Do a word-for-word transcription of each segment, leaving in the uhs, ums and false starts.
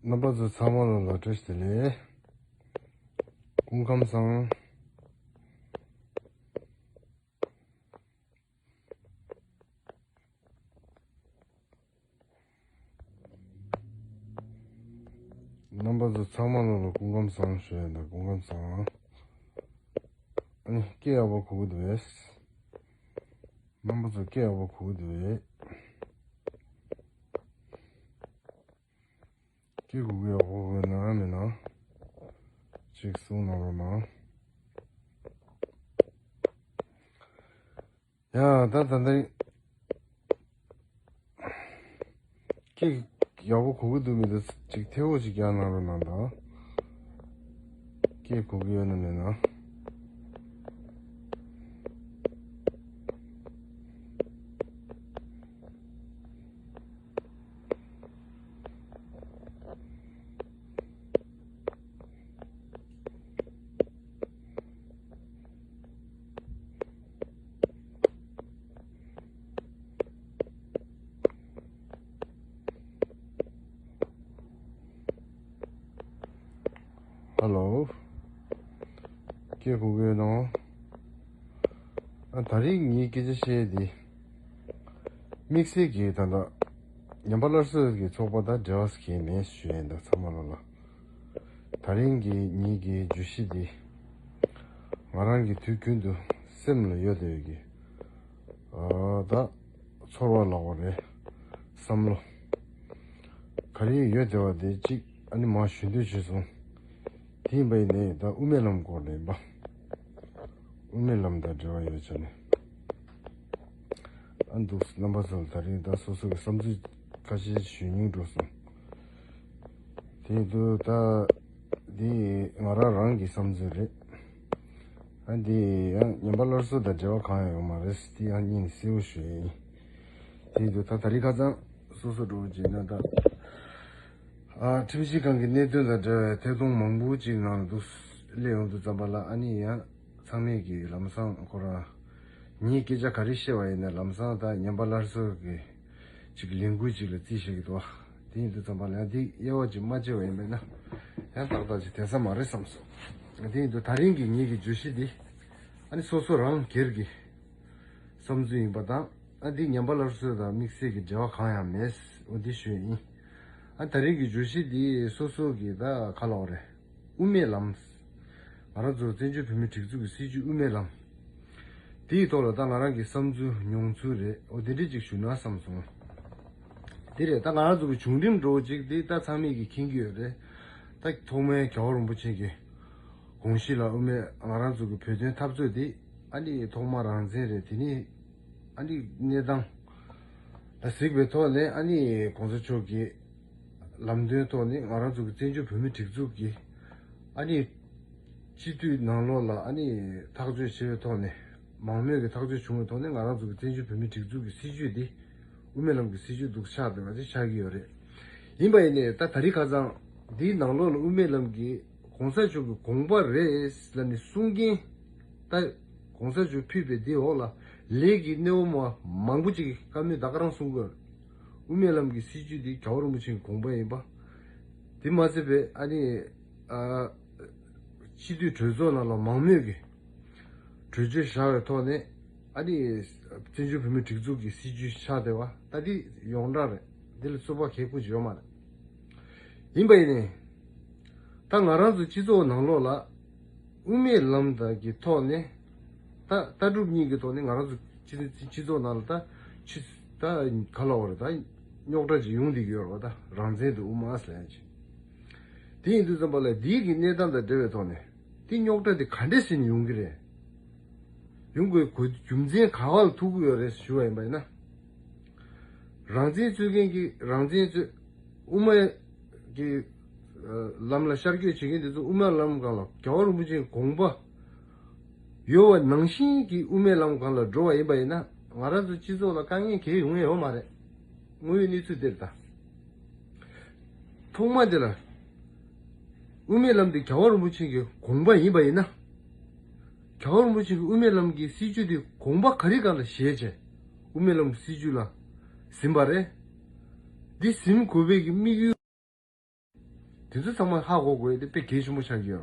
རྣམ་པ་ཚོ་ཚང་མ་ལ་ལ་བཀྲ་ཤིས་བདེ་ལེགས། སྐུ་ཁམས་བཟང་། རྣམ་པ་ཚོ་ཚང་མ་ལ་ལ་སྐུ་ཁམས་བཟང་ཞུ་ཡ་ད། སྐུ་ཁམས་བཟང་། ཨ་ནི་སྐད་ཡག་པོ་གོ་གི་འདུག་པས། རྣམ་པ་ཚོ་སྐད་ཡག་པོ་གོ་གི་འདུག་པས། སྐད་གོ་གི་ཡག་པོ་གོ་གི་ན་མེད་ན་ཅིག་གསུང་གནང་རོགས་གནང་། ཡ་ད་ད་ད་སྐད་ཡག་པོ་གོ་གི་འདུག་མི་འདུག་ཅིག་ཐེ་བོ་ཅིག་རྒྱག་གནང་རོགས་གནང་དང་། སྐད་གོ་གི་ཡོད་ན་མེད་ན། ཧ་ལོ། སྐད་གོ་གི་ཡོད་ནོ། ཨ་ད་རིང་ངའི་སྐད་ཆ་བཤད་དེ། དམིགས་བསལ་གྱིས་ད་ལྟ་ཉམས་པ་སླར་གསོ་གི་ཚོགས་པ་དང་འབྲེལ་བ་གང་ཡང་མེད་ཞུ་ཡ་ཡིན་ད་ཚང་མ་ལ་ལ། ད་རིང་གི་ངེད་ཀྱི་བརྗོད་གཞི་འདི། ང་རང་གི་དུས་རྒྱུན་དུ་སེམས་ལ་ཡོད་བསྡད་ཡོད་ཀྱི། ཨ་ད་ཚོར་བ་ལབ་དགོས་རེད། བསམ་བློ། ག་རེ་ཡོད་བསྡད་པ་དེ་གཅིག་ཨ་ནི་མར་ཞུ་འདོད་བྱུང་སོང་། དེ་ཡིན་པ་ཡིན་ནའི་ད་དབུ་མའི་ལམ་སྐོར་ལ་ཡིན་པ། དབུ་མའི་ལམ་དང་འབྲེལ་བ་ཡོད་ཆ་ནས། ཨ་འདུག་རྣམ་པ་ཚོ་ལ་ད་རིང་ད་སོ་སོ་གི་བསམ་ཚུལ་ཁ་ཤས་ཞུ་སྙིང་འདོད་སོང་། དེ་དུས་ད་འདི་ང་རང་རང་གི་བསམ་ཚུལ་རེད། ཨ་འདི་ཡང་ཉམས་པ་སླར་གསོ་དང་འབྲེལ་བ་གང་ཡང་ཡོད་མ་རེད། འདི་ཡང་སྙིང་ནས་གསལ་པོ་ཞུ་ཡ་ཡིན། དེ་དུས་ད་ད་རིང་ཁ་སང་སོ་སོ་འགྲོ་བྱས་ན་ད། ཨ་ཁྲིམས་ཞིབ་ཁང་གི་གནད་དོན་དང་འབྲེལ་བའི་ཐད་གཏོང་མང་པོ་ཅིག་ནང་དུ་སླེབས་ཡོང་དུས་ཙམ་པ་ལ་ཨ་ནི་ཡང་ཚང་མས་ཀྱི་ལམ་སང་ཁོ་རང་ངའི་སྐད་ཆ་ག་རེ་བཤད་པ་ཡིན་ན་ལམ་སང་ད་ཉམས་པ་སླར་གསོ་གི་ཅིག་ལས་འགུལ་ཅིག་ལ་རྩིས་བཞག་གི་འདུག་དེ་ཡིན་དུས་ཙམ་པ་ལ་ཡང་འདི་དབྱེ་བ་ཅིག་མ་ཕྱེ་བ་ཡིན་པས་ན་ཡང་ཏག་ཏག་ཅིག་དེ་ས་མ་རེད་བསམ་སོང་། དེ་ཡིན་དུས་ད་རིང་གི་ངེད་ཀྱི་བརྗོད་གཞི་འདི་ཨ་ནི་སོ་སོ་རང་སྒེར་གྱི་བསམ་ཚུལ་ཡིན་པ་དང་། ཨ་འདི་ཉམས་པ་སླར་གསོ་དང་དམིགས་བསལ་གྱི་འབྲེལ་བ་གང་ཡང་མེད། འོ་འདི་ཞུ་ཡིན། ཨ་ད་རིང་གི་བརྗོད་གཞི་འདི་སོ་སོ་གི་ད་ག་ལབ་དགོས་རེད། དབུ་མའི་ལམ། ང་རང་ཚོ་བཙན་བྱོལ་བོད་མིའི་སྒྲིག་འཛུགས་ཀྱི་སྲིད་བྱུས་དབུ་མའི་ལམ། དེའི་ཐོག་ལ་ད་ང་རང་གི་བསམ་ཚུལ་མྱོང་ཚུལ་རེད། འོ་དེ་འདྲ་ཅིག་ཞུ་ན་བསམ་སོང་། དེ་རེད། ད་ང་རང་ཚོ་གི་བྱུང་རིམ་འདྲ་བོ་ཅིག་འདི་ད་ཚང་མས་ཀྱིས་མཁྱེན་གྱི་ཡོད་རེད། ད་ཐོག་མའི་རྒྱལ་བ་རིན་པོ་ཆེ་གི་དགོངས་གཞི་ལ་དབུ་མའི་ང་རང་ཚོ་གི་བོད་དོན་འཐབ་རྩོད་འདི་ཨ་ནི་ཐོག་མ་རང་བཙན་རེད། དེ་ནི་ཨ་ནི་གནས་སྟངས་ལ་གཟིགས་པའི་ཐོག་ནས་ཨ་ནི་གོང་ས་མཆོག་གི་ལམ་སྟོན་ཐོག་ནས་ང་རང་ཚོ་གི་བཙན་བྱོལ་བོད་མིའི་སྒྲིག་འཛུགས་ཀྱི་ཨ་ནི་སྤྱི་འཐུས་ནང་ལོགས་ལ་ཨ་ནི་ཐག་གཅོད་བྱས་པའི་ཐོག་ནས་མང་མོས་ཀྱི་ཐག་གཅོད་བྱུང་བའི་ཐོག་ནས་ང་རང་ཚོ་གི་བཙན་བྱོལ་བོད་མིའི་སྒྲིག་འཛུགས་ཀྱི་སྲིད་བྱུས་འདི་དབུ་མའི་ལམ་གྱི་སྲིད་བྱུས་འདུག་ཆགས་བསྡད་པ་དེ་ཆགས་ཀྱི་ཡོད་རེད། ཡིན་པ་ཡིན་ནའི་ད་ད་རིང་ཁ་སང་འདིའི་ནང་ལོགས་ལ་དབུ་མའི་ལམ་གྱི་གོང་ས་མཆོག་གི་དགོངས་པ་རེད་ལབ་ནས་གསུང་མཁན། ད་གོང་ས་མཆོག་ཕུད་པའི་འདི་འོག་ལ་ལས་ཀྱི་སྣེ་བོ་མ་མང་པོ་ཅིག་གིས་བཀའ་མོལ་ད་ག་རང་གསུང་གི་ཡོད་རེད། དབུ་མའི་ལམ་གྱི་སྲིད་བྱུས་འདི་རྒྱལ་བ་རིན་པོ་ཆེའི་དགོངས་པ་ཡིན་པ། དེ་མ་ཚད་པའི་ཨ་ནི་ཨ་སྤྱི་འཐུས་གྲོས་ཚོགས་ནང་ལ་མང་མོས་ཀྱིས་གྲོས་ཆོད་བཞག་པའི་ཐོག་ནས་ཨ་ནི་བཙན་བྱོལ་བོད་མིའི་སྒྲིག་འཛུགས་ཀྱི་སྲིད་བྱུས་ཆགས་བསྡད་པ་ད་འདི་ཡོངས་གྲགས་རེད། འདི་ལ་རྩོད་པ་གལ་པོ་ཅིག་ཡོད་མ་རེད། ཡིན་པ་ཡིན་ནའི། ད་ང་རང་ཚོ་སྤྱི་ཚོགས་ནང་ལོགས་ལ་དབུ་མའི་ལམ་དང་གི་ཐོག་ནས་ད་ལྟ་གྲུབ་གཉིས་ཀྱི་ཐོག་ནས་ང་རང་ཚོ་སྤྱི་སྤྱི་ཚོགས་ནང་ལ་ད་ཆི་ད་ག་ལབ་དགོས་རེད། ད་རྙོག་དྲ་ཅིག་ཡོང་བསྡད་ཀྱི་ཡོད་རེད་པ། ད་རང་བཙན་དང་དབུ་མ་ཟེར་ཡ་ཅིག་དེ་ཡིན་དུས་ཙམ་པ་ལ་འདིའི་གི་གནས་སྟངས་དང་འབྲེལ་བའི་ཐོག་ནས་དེ་རྙོག་དྲ་དེ་ག་འདྲས་ཟིན་ཡོང་གི་རེད། ཡོང་དགོས་རྒྱུ་མཚན་ག་བ་ལ་ཐུག་གི་ཡོད་རེད་ཞུ་བ་ཡིན་པ་ཡིན་ན། རང་བཙན་རྩོད་མཁན་གྱི་རང་བཙན་རྩོད། དབུ་མ་གི་ལམ་ལ་ཤར་བསྐྱོད་བྱེད་མཁན་དེ་ཚོ་དབུ་མའི་ལམ་སྒང་ལ་རྒྱལ་བ་རིན་པོ་ཆེའི་དགོངས་པ་ཡོད་པ་ནང་བཞིན་གྱི་དབུ་མའི་ལམ་སྒང་ལ་འགྲོ་བ་ཡིན་པ་ཡིན་ན་ང་རང་ཚོ་སྤྱི་ཚོགས་ལ་དཀའ་ངལ་གང་ཡང་ཡོད་མ་རེད། དངོས་ཡོད་གནས་ཚུལ་དེ་རེད་ད། ཐོག་མ་དེ་ལ་དབུ་མའི་ལམ་དེ་རྒྱལ་བ་རིན་པོ་ཆེ་གི་དགོངས་པ་ཡིན་པ་ཡིན་ན། རྒྱལ་བ་རིན་པོ་ཆེ་གི་དབུ་མའི་ལམ་གྱི་སྲིད་བྱུས་དེ་དགོངས་པ་ག་རེ་སྒང་ལ་བཞེས་བྱས་དབུ་མའི་ལམ་གྱི་སྲིད་བྱུས་ལ་ཟིན་པ་རེད། འདི་ཟིན་དགོས་པའི་གི་དམིགས་ཡུལ། དེ་ཚོ་ཚང་མ་ཧ་གོ་དགོས་ཡ་དེ་དཔེ་གལ་ཆེན་པོ་ཆགས་ཀྱི་ཡོད་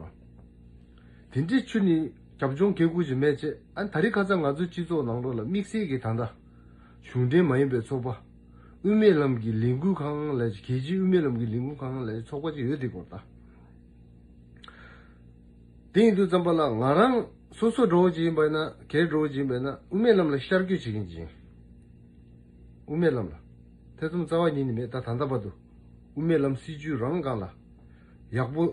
རེད། དེ་འདྲའི་ཆུ་ནི་རྒྱབ་ལྗོངས་གལ་དགོས་ཅིག་མེད་ཅེས། ཨ་ནི་ད་རེས་ཁ་སང་ང་ཚོའི་སྤྱི་ཚོགས་ནང་ལོགས་ལ་དམིགས་བསལ་གྱི་ད་ལྟ་གཞུང་འབྲེལ་མ་ཡིན་པའི་ཚོགས་པ། དབུ་མའི་ལམ་གྱི་ལས་འགུལ་ཁང་ལབ་ཅིག་རྒྱལ་སྤྱིའི་དབུ་མའི་ལམ་གྱི་ལས་འགུལ་ཁང་ལབ་ཅིག་ཚོགས་པ་ཅིག་ཡོད་དེ་སྐོར་ད། དེ་ཡིན་དུས་ཙམ་པ་ལ་ང་རང་སོ་སོ་འགྲོ་བ་ཅིག་ཡིན་པ་ཡིན་ན། གལ་འགྲོ་བ་ཅིག་ཡིན་པ་ཡིན་ན། དབུ་མའི་ལམ་ལ་ཤར་བསྐྱོད་བྱེད་མཁན་ཅིག་ཡིན། དབུ་མའི་ལམ་ལ་ཐེ་ཚོམ་རྩ་བ་ཉིད་ནས་མེད། ད་ད་ལྟ་བར་དུ་དབུ་མའི་ལམ་སྲིད་བྱུས་རང་སྒང་ལ་ཡག་པོ།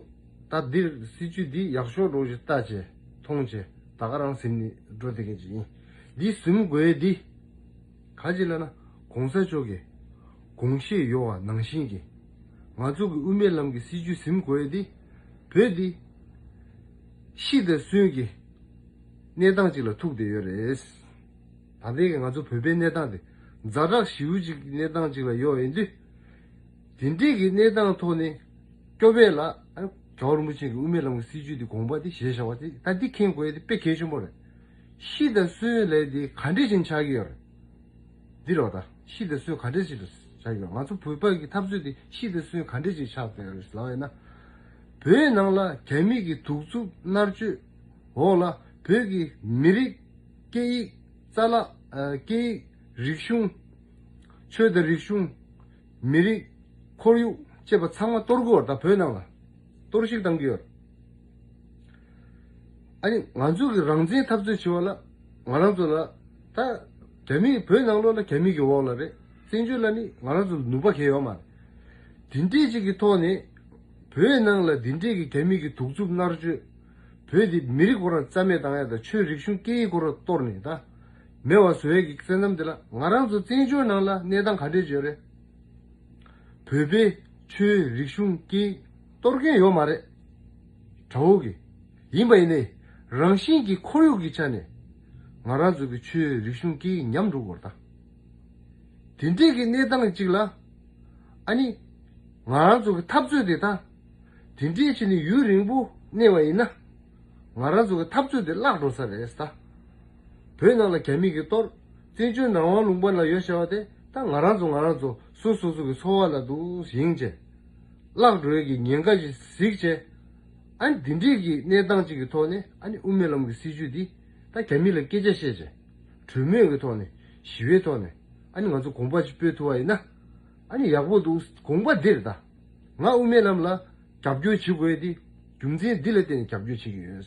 ད་འདིར་སྲིད་བྱུས་འདི་ཡག་ཤོས་འགྲོ་བ་ཅིག་ལྟ་བྱས་མཐོང་བྱས་ད་ག་རང་ཟིན་ནས་འགྲོ་བསྡད་མཁན་ཅིག་ཡིན། འདི་ཟིན་དགོས་འདི། ག་ཅི་ལབ་ན། གོང་ས་མཆོག་གི་དགོངས་བཞེད་ཡོད་པ་ནང་བཞིན་གྱི་ང་ཚོ་གི་དབུ་མའི་ལམ་གྱི་སྲིད་བྱུས་ཟིན་དགོས་ཡ་དེ། བོད་འདི་ཤི་དང་གསོན་གྱི་གནས་སྟངས་ཅིག་ལ་ཐུག་བསྡད་ཡོད་རེད། ད་ལྟའི་གི་ང་ཚོ་བོད་པའི་གནས་སྟངས་དེ་ཛ་དྲག་ཞེ་པོ་ཅིག་གི་གནས་སྟངས་ཅིག་ལ་ཡོད་ཡིན་དུས། དེ་འདྲའི་གི་གནས་སྟངས་ཐོག་ནས་སྐྱོབ་ཡས་ལ། ཨ། རྒྱལ་བ་རིན་པོ་ཆེ་གི་དབུ་མའི་ལམ་གྱི་སྲིད་བྱུས་དེ་དགོངས་པ་དེ་བཞེས་བཞག་པ་དེ། ད་འདི་མཁྱེན་དགོས་ཡ་དེ་དཔེ་གལ་ཆེན་པོ་རེད། ཤི་དང་གསོན་ལབ་དེ་ག་འདྲས་ཅིག་ཆགས་ཀྱི་ཡོད་རེད། འདི་རོ། ད་ཤི་དང་གསོན་ག་འདྲས་ཅིག་ཆགས་ཀྱི་ཡོད། ང་ཚོ་བོད་པ་གི་འཐབ་རྩོད་དེ་ཤི་དང་གསོན་ག་འདྲས་ཅིག་ཆགས་བསྡད་ཡོད་རེད་ལབ་ཡིན་ན། བོད་ནང་ལ་རྒྱ་མི་གི་གདུག་རྩུབ་མནར་གཅོད་འོག་ལ། བོད་ཀྱི་མི་རིགས། སྐད་ཡིག་རྩ་ལག་ཨ། སྐད་ཡིག་རིག་གཞུང་། ཆོས་དང་རིག་གཞུང་། མི་རིགས། ཁོར་ཡུག་བཅས་པ་ཚང་མ་གཏོར་གྱི་ཡོད་རེད། ད་བོད་ནང་ལ་གཏོར་བཤིག་བཏང་གི་ཡོད་རེད། ཨ་ནི་ང་ཚོ་གི་རང་བཙན་འཐབ་རྩོད་བྱེད་པ་ལ་ང་རང་ཚོ་ལ། ད་རྒྱ་མི་བོད་ནང་ལོགས་ལ་རྒྱ་མི་གི་འོག་ལ་རེད། བཙན་བྱོལ་ལ་ནི་ང་རང་ཚོ་ལ་ནུས་པ་གང་ཡང་ཡོད་མ་རེད། དེ་འདྲས་ཅིག་གི་ཐོག་ནས་བོད་ནང་ལ་དེ་འདྲས་ཀྱི་རྒྱ་མི་གི་གདུག་རྩུབ་མནར་གཅོད། བོད་དེ་མི་རིགས་ཁོ་རང་རྩ་མེད་བཏང་ཡ་དང་། ཆོས་རིག་གཞུང་སྐད་ཡིག་ཁོ་རང་གཏོར་ནས་ད་མེད་པ་བཟོ་ཡ་གི་བསོད་ནམས་དེ་ལ། ང་རང་ཚོ་བཙན་བྱོལ་ནང་ལ་གནས་སྟངས་ག་འདྲས་ཅིག་ཡོད་རེད། བོད་པའི་ཆོས་རིག་གཞུང་སྐད་ཡིག་གཏོར་མཁན་ཡོད་མ་རེད། དགྲ་བོ་གིས། ཡིན་པ་ཡིན་ནའི་རང་བཞིན་གྱི་ཁོར་ཡུག་གི་ཆ་ནས་ང་རང་ཚོ་གི་ཆོས་རིག་གཞུང་སྐད་ཡིག་ཉམས་འགྲོ་གི་ཡོད་རེད་ད། དེ་འདྲས་ཀྱི་གནས་སྟངས་ཅིག་ལ། ཨ་ནི་ང་རང་ཚོ་གི་འཐབ་རྩོད་དེ་ད་དེ་འདྲས་བྱས་ནས་ཡུན་རིང་པོ་གནས་པ་ཡིན་ན། ང་རང་ཚོ་གི་འཐབ་རྩོད་དེ་བརླག་འགྲོ་ས་རེད་ད། བོད་ནང་ལ་རྒྱ་མི་གིས་གཏོར། བཙན་བྱོལ་ནང་དབང་ལུང་པ་ལ་ཡོད་བྱ་བ་དེ་ད་ང་རང་ཚོ་ང་རང་ཚོ་སོ་སོ་སོ་གི་འཚོ་བ་ལ་འདུག་ཡིན་བྱས་བརླག་འགྲོ་ཡས་ཀྱི་ཉེན་ཁ་ཞིག་གཟིགས་བྱས། ཨ་ནི་འདི་འདྲས་ཀྱི་གནས་སྟངས་ཅིག་གི་ཐོག་ནས། ཨ་ནི་དབུ་མའི་ལམ་གྱི་སྲིད་བྱུས་འདི་ད་རྒྱ་མི་ལ་སྐད་ཆ་བཤད་བྱས། གྲོས་མོལ་གྱི་ཐོག་ནས། ཞི་བའི་ཐོག་ནས། ཨ་ནི་ང་ཚོ་དགོངས་པ་ཅིག་སྤོས་ཐུབ་པ་ཡིན་ན། ཨ་ནི་ཡག་པོ་འདུག། དགོངས་པ་འདིར་ད། ང་དབུ་མའི་ལམ་ལ་རྒྱབ་སྐྱོར་བྱེད་དགོས་ཡ་དེ་རྒྱུ་མཚན་འདི་ལ་བརྟེན་ནས་རྒྱབ་སྐྱོར་བྱེད་ཀྱི་ཡོད།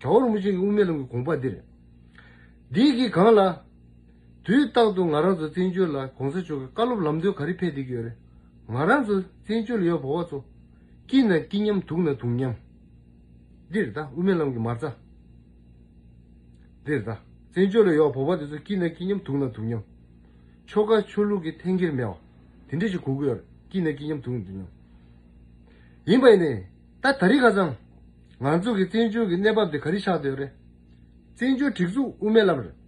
རྒྱལ་བ་རིན་པོ་ཆེ་གི་དབུ་མའི་ལམ་གྱི་དགོངས་པ་འདི་རེད། འདི་གི་སྒང་ལ། དུས་རྟག་ཏུ་ང་རང་ཚོ་བཙན་བྱོལ་ལ་གོང་ས་མཆོག་གི་བཀའ་སློབ་ལམ་སྟོན་ག་རེ་ཕེབས་བསྡད་ཀྱི་ཡོད་རེད། ང་རང་ཚོ་བཙན་བྱོལ་ལ་ཡོད་བོད་པ་ཚོ། སྐྱིད་ན་སྐྱིད་མཉམ། སྡུག་ན་སྡུག་མཉམ། འདི་རེད་ད་དབུ་མའི་ལམ་གྱི་མ་རྩ། འདི་རེད་ད། བཙན་བྱོལ་ལ་ཡོད་བོད་པ་དེ་ཚོ་སྐྱིད་ན་སྐྱིད་མཉམ། སྡུག་ན་སྡུག་མཉམ། ཆོལ་ཁ་ཆོས་ལུགས་ཀྱི་འཐེན་འཁྱེར་མེད་པ་དེ་འདྲ་ཞིག་དགོས་ཀྱི་ཡོད་རེད། སྐྱིད་ན་སྐྱིད་མཉམ། སྡུག་ན་སྡུག་མཉམ། ཡིན་པ་ཡིན་ནའི། ད་ད་རེས་ཁ་སང་ང་ཚོ་གི་བཙན་བྱོལ་གྱི་གནས་བབ་དེ་ག་རེ་ཆགས་བསྡད་ཡོད་རེད། བཙན་བྱོལ་སྒྲིག་འཛུགས་དབུ་མའི་ལམ་རེད།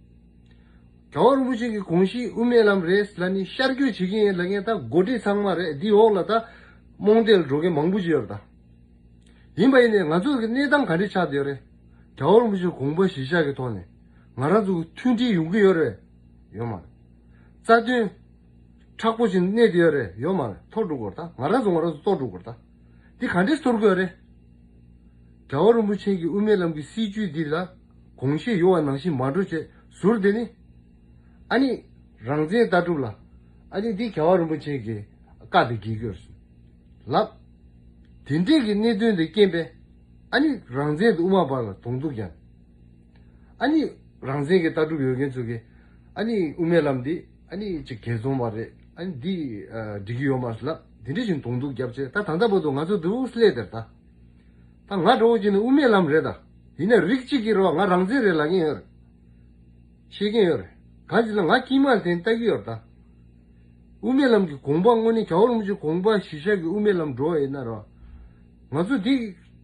རྒྱལ་བ་རིན་པོ་ཆེ་གི་དགོངས་གཞི་དབུ་མའི་ལམ་རེད་ལབ་ནས་ཤར་བསྐྱོད་བྱེད་ཀྱི་ཡིན་ལབ་མཁན་ད་འགོ་ཁྲིད་ཚང་མ་རེད། འདི་འོག་ལ་ད་རྨོངས་དད་ལ་འགྲོ་མཁན་མང་པོ་ཅིག་ཡོད་རེད་ད། ཡིན་པ་ཡིན་ནའི་ང་ཚོ་གི་གནས་སྟངས་ག་འདྲ་ཆགས་བསྡད་ཡོད་རེད། རྒྱལ་བ་རིན་པོ་ཆེའི་དགོངས་པ་གཞིར་བཞག་གི་ཐོག་ནས་ང་རང་ཚོ་གི་མཐུན་སྒྲིལ་ཡོང་གི་ཡོད་རེད། ཡོད་མ་རེད། རྩ་དོན་མཁྲེགས་པོ་ཅིག་གནས་བསྡད་ཡོད་རེད། ཡོད་མ་རེད། འཐོར་འགྲོ་གི་ཡོད་རེད་ད། ང་རང་ཚོ་ང་རང་ཚོ་གཏོར་འགྲོ་གི་ཡོད་རེད་ད། འདི་ག་འདྲས་གཏོར་གི་ཡོད་རེད། རྒྱལ་བ་རིན་པོ་ཆེ་གི་དབུ་མའི་ལམ་གྱི་སྲིད་བྱུས་འདི་ལ་དགོངས་བཞེད་ཡོད་པ་ནང་བཞིན་མ་འགྲོ་བྱས་ཟུར་དེ་ནི། ཨ་ནི་རང་བཙན་ལྟ་གྲུབ་ལ། ཨ་ནི་འདི་རྒྱལ་བ་རིན་པོ་ཆེ་གི་བཀའ་དེ་འགལ་གྱི་ཡོད་རེད་ལབ། དེ་འདྲས་ཀྱི་གནད་དོན་དེ་རྐྱེན་པས། ཨ་ནི་རང་བཙན་དེ་དབུ་མ་པ་ལ་གདོང་གཏུག་རྒྱབ། ཨ་ནི་རང་བཙན་གྱི་ལྟ་གྲུབ་ཡོད་མཁན་ཚོ་གིས། ཨ་ནི་དབུ་མའི་ལམ་འདི་ཨ་ནི་ཅིག་རྒྱལ་བཙོང་བ་རེད། ཨ་ནི་འདི་ཨ་འགྲིག་གི་ཡོད་མ་རེད་ལབ། དེ་འདྲ་བཞིན་གདོང་གཏུག་རྒྱབ་བྱས། ད་ད་ལྟ་བར་དུ་ང་ཚོ་འདུག་སླེབས་དེར་ད། ད་ང་འདྲ་བོ་ཅིག་ནི་དབུ་མའི་ལམ་རེད་ད། ཡིན་ན་རིགས་གཅིག་གིས་རེད་བ། ང་རང་བཙན་རེད་ལབ་མཁན་ཡོད་རེད། བཤད་མཁན་ཡོད་རེད། གང་ཅི་ལ་ང་དཀྱིལ་མ་ལ་བསྟན་ལྟ་གི་ཡོད་རེད་ད། དབུ་མའི་ལམ་གྱི་དགོངས་པ་དངོས་གནས་རྒྱལ་བ་རིན་པོ་ཆེའི་དགོངས་པ་གཞིར་བཞག་གི་དབུ་མའི་ལམ་འགྲོ་བ་ཡིན་ན་རོ། ང་ཚོ་འདི་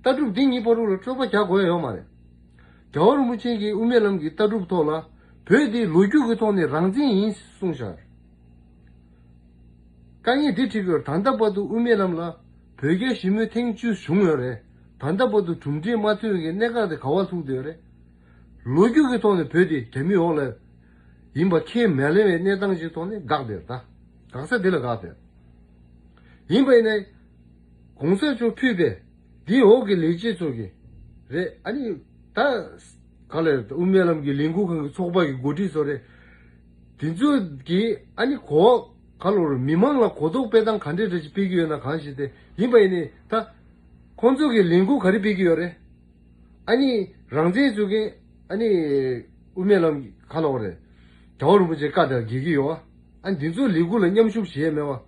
ལྟ་གྲུབ་འདི་གཉིས་བར་དུ་ལ་སྤྲོད་པ་རྒྱག་དགོས་ཡ་ཡོད་མ་རེད། རྒྱལ་བ་རིན་པོ་ཆེ་གིས་དབུ་མའི་ལམ་གྱི་ལྟ་གྲུབ་ཐོག་ལ་བོད་འདི་ལོ་རྒྱུས་ཀྱི་ཐོག་ནས་རང་བཙན་ཡིན་གསུངས་བཞག་དཀའ་ངལ་འདི་འཕྲད་ཀྱི་ཡོད་རེད། ད་ལྟ་བར་དུ་དབུ་མའི་ལམ་ལ་བོད་རྒྱ་ཞི་མོལ་ཐེངས་བཅུ་བྱུང་ཡོད་རེད། ད་ལྟ་བར་དུ་གྲུབ་འབྲས་མ་ཐོན་གྱི་གནད་འགག་དེ་ག་པར་ཐུག་བསྡད་ཡོད་རེད། ལོ་རྒྱུས་ཀྱི་ཐོག་ནས་བོད་དེ་རྒྱ་མིའི་འོག་ལ་ཡིན་པ་ཁས་མ་ལེན་པའི་གནས་སྟངས་ཤིག་ཐོག་ནས་འགག་བསྡད་ཡོད་རེད་ད། འགག་ས་དེ་ལ་འགག་བསྡད་ཡོད། ཡིན་པ་ཡིན་ནའི། གོང་ས་མཆོག་ཕུད་པའི་དེའི་འོག་གི་ལས་བྱེད་ཚོ་གི་རེད། ཨ་ནི་ད་ག་ལ་དབུ་མའི་ལམ་གྱི་ལས་འགུལ་ཁང་གི་ཚོགས་པ་གི་འགོ་ཁྲིད་ཚོ་རེད། དེ་ཚོ་གི་ཨ་ནི་གོ་ག་ལོར་མི་མང་ལ་གོ་རྟོགས་སྤེལ་སྟངས་ག་འདྲས་འདྲ་ཞིག་སྤེལ་གྱི་ཡོད་ན་གང་ཞིག་དེ་ཡིན་པ་ཡིན་ནི་ད་ཁོང་ཚོ་གི་ལས་འགུལ་ག་རེ་སྤེལ་གྱི་ཡོད་རེད། ཨ་ནི་རང་བཙན་ཚུགས་མཁན་ཨ་ནི་དབུ་མའི་ལམ་ག་ལོག་རེད། རྒྱལ་བ་རིན་པོ་ཆེ་བཀའ་དང་འགལ་གྱི་ཡོད་བ། ཨ་ནི་འདི་ཚོ་ལས་འགུལ་ལ་མཉམ་ཞུགས་བྱེད་ཡས་མེད་བ།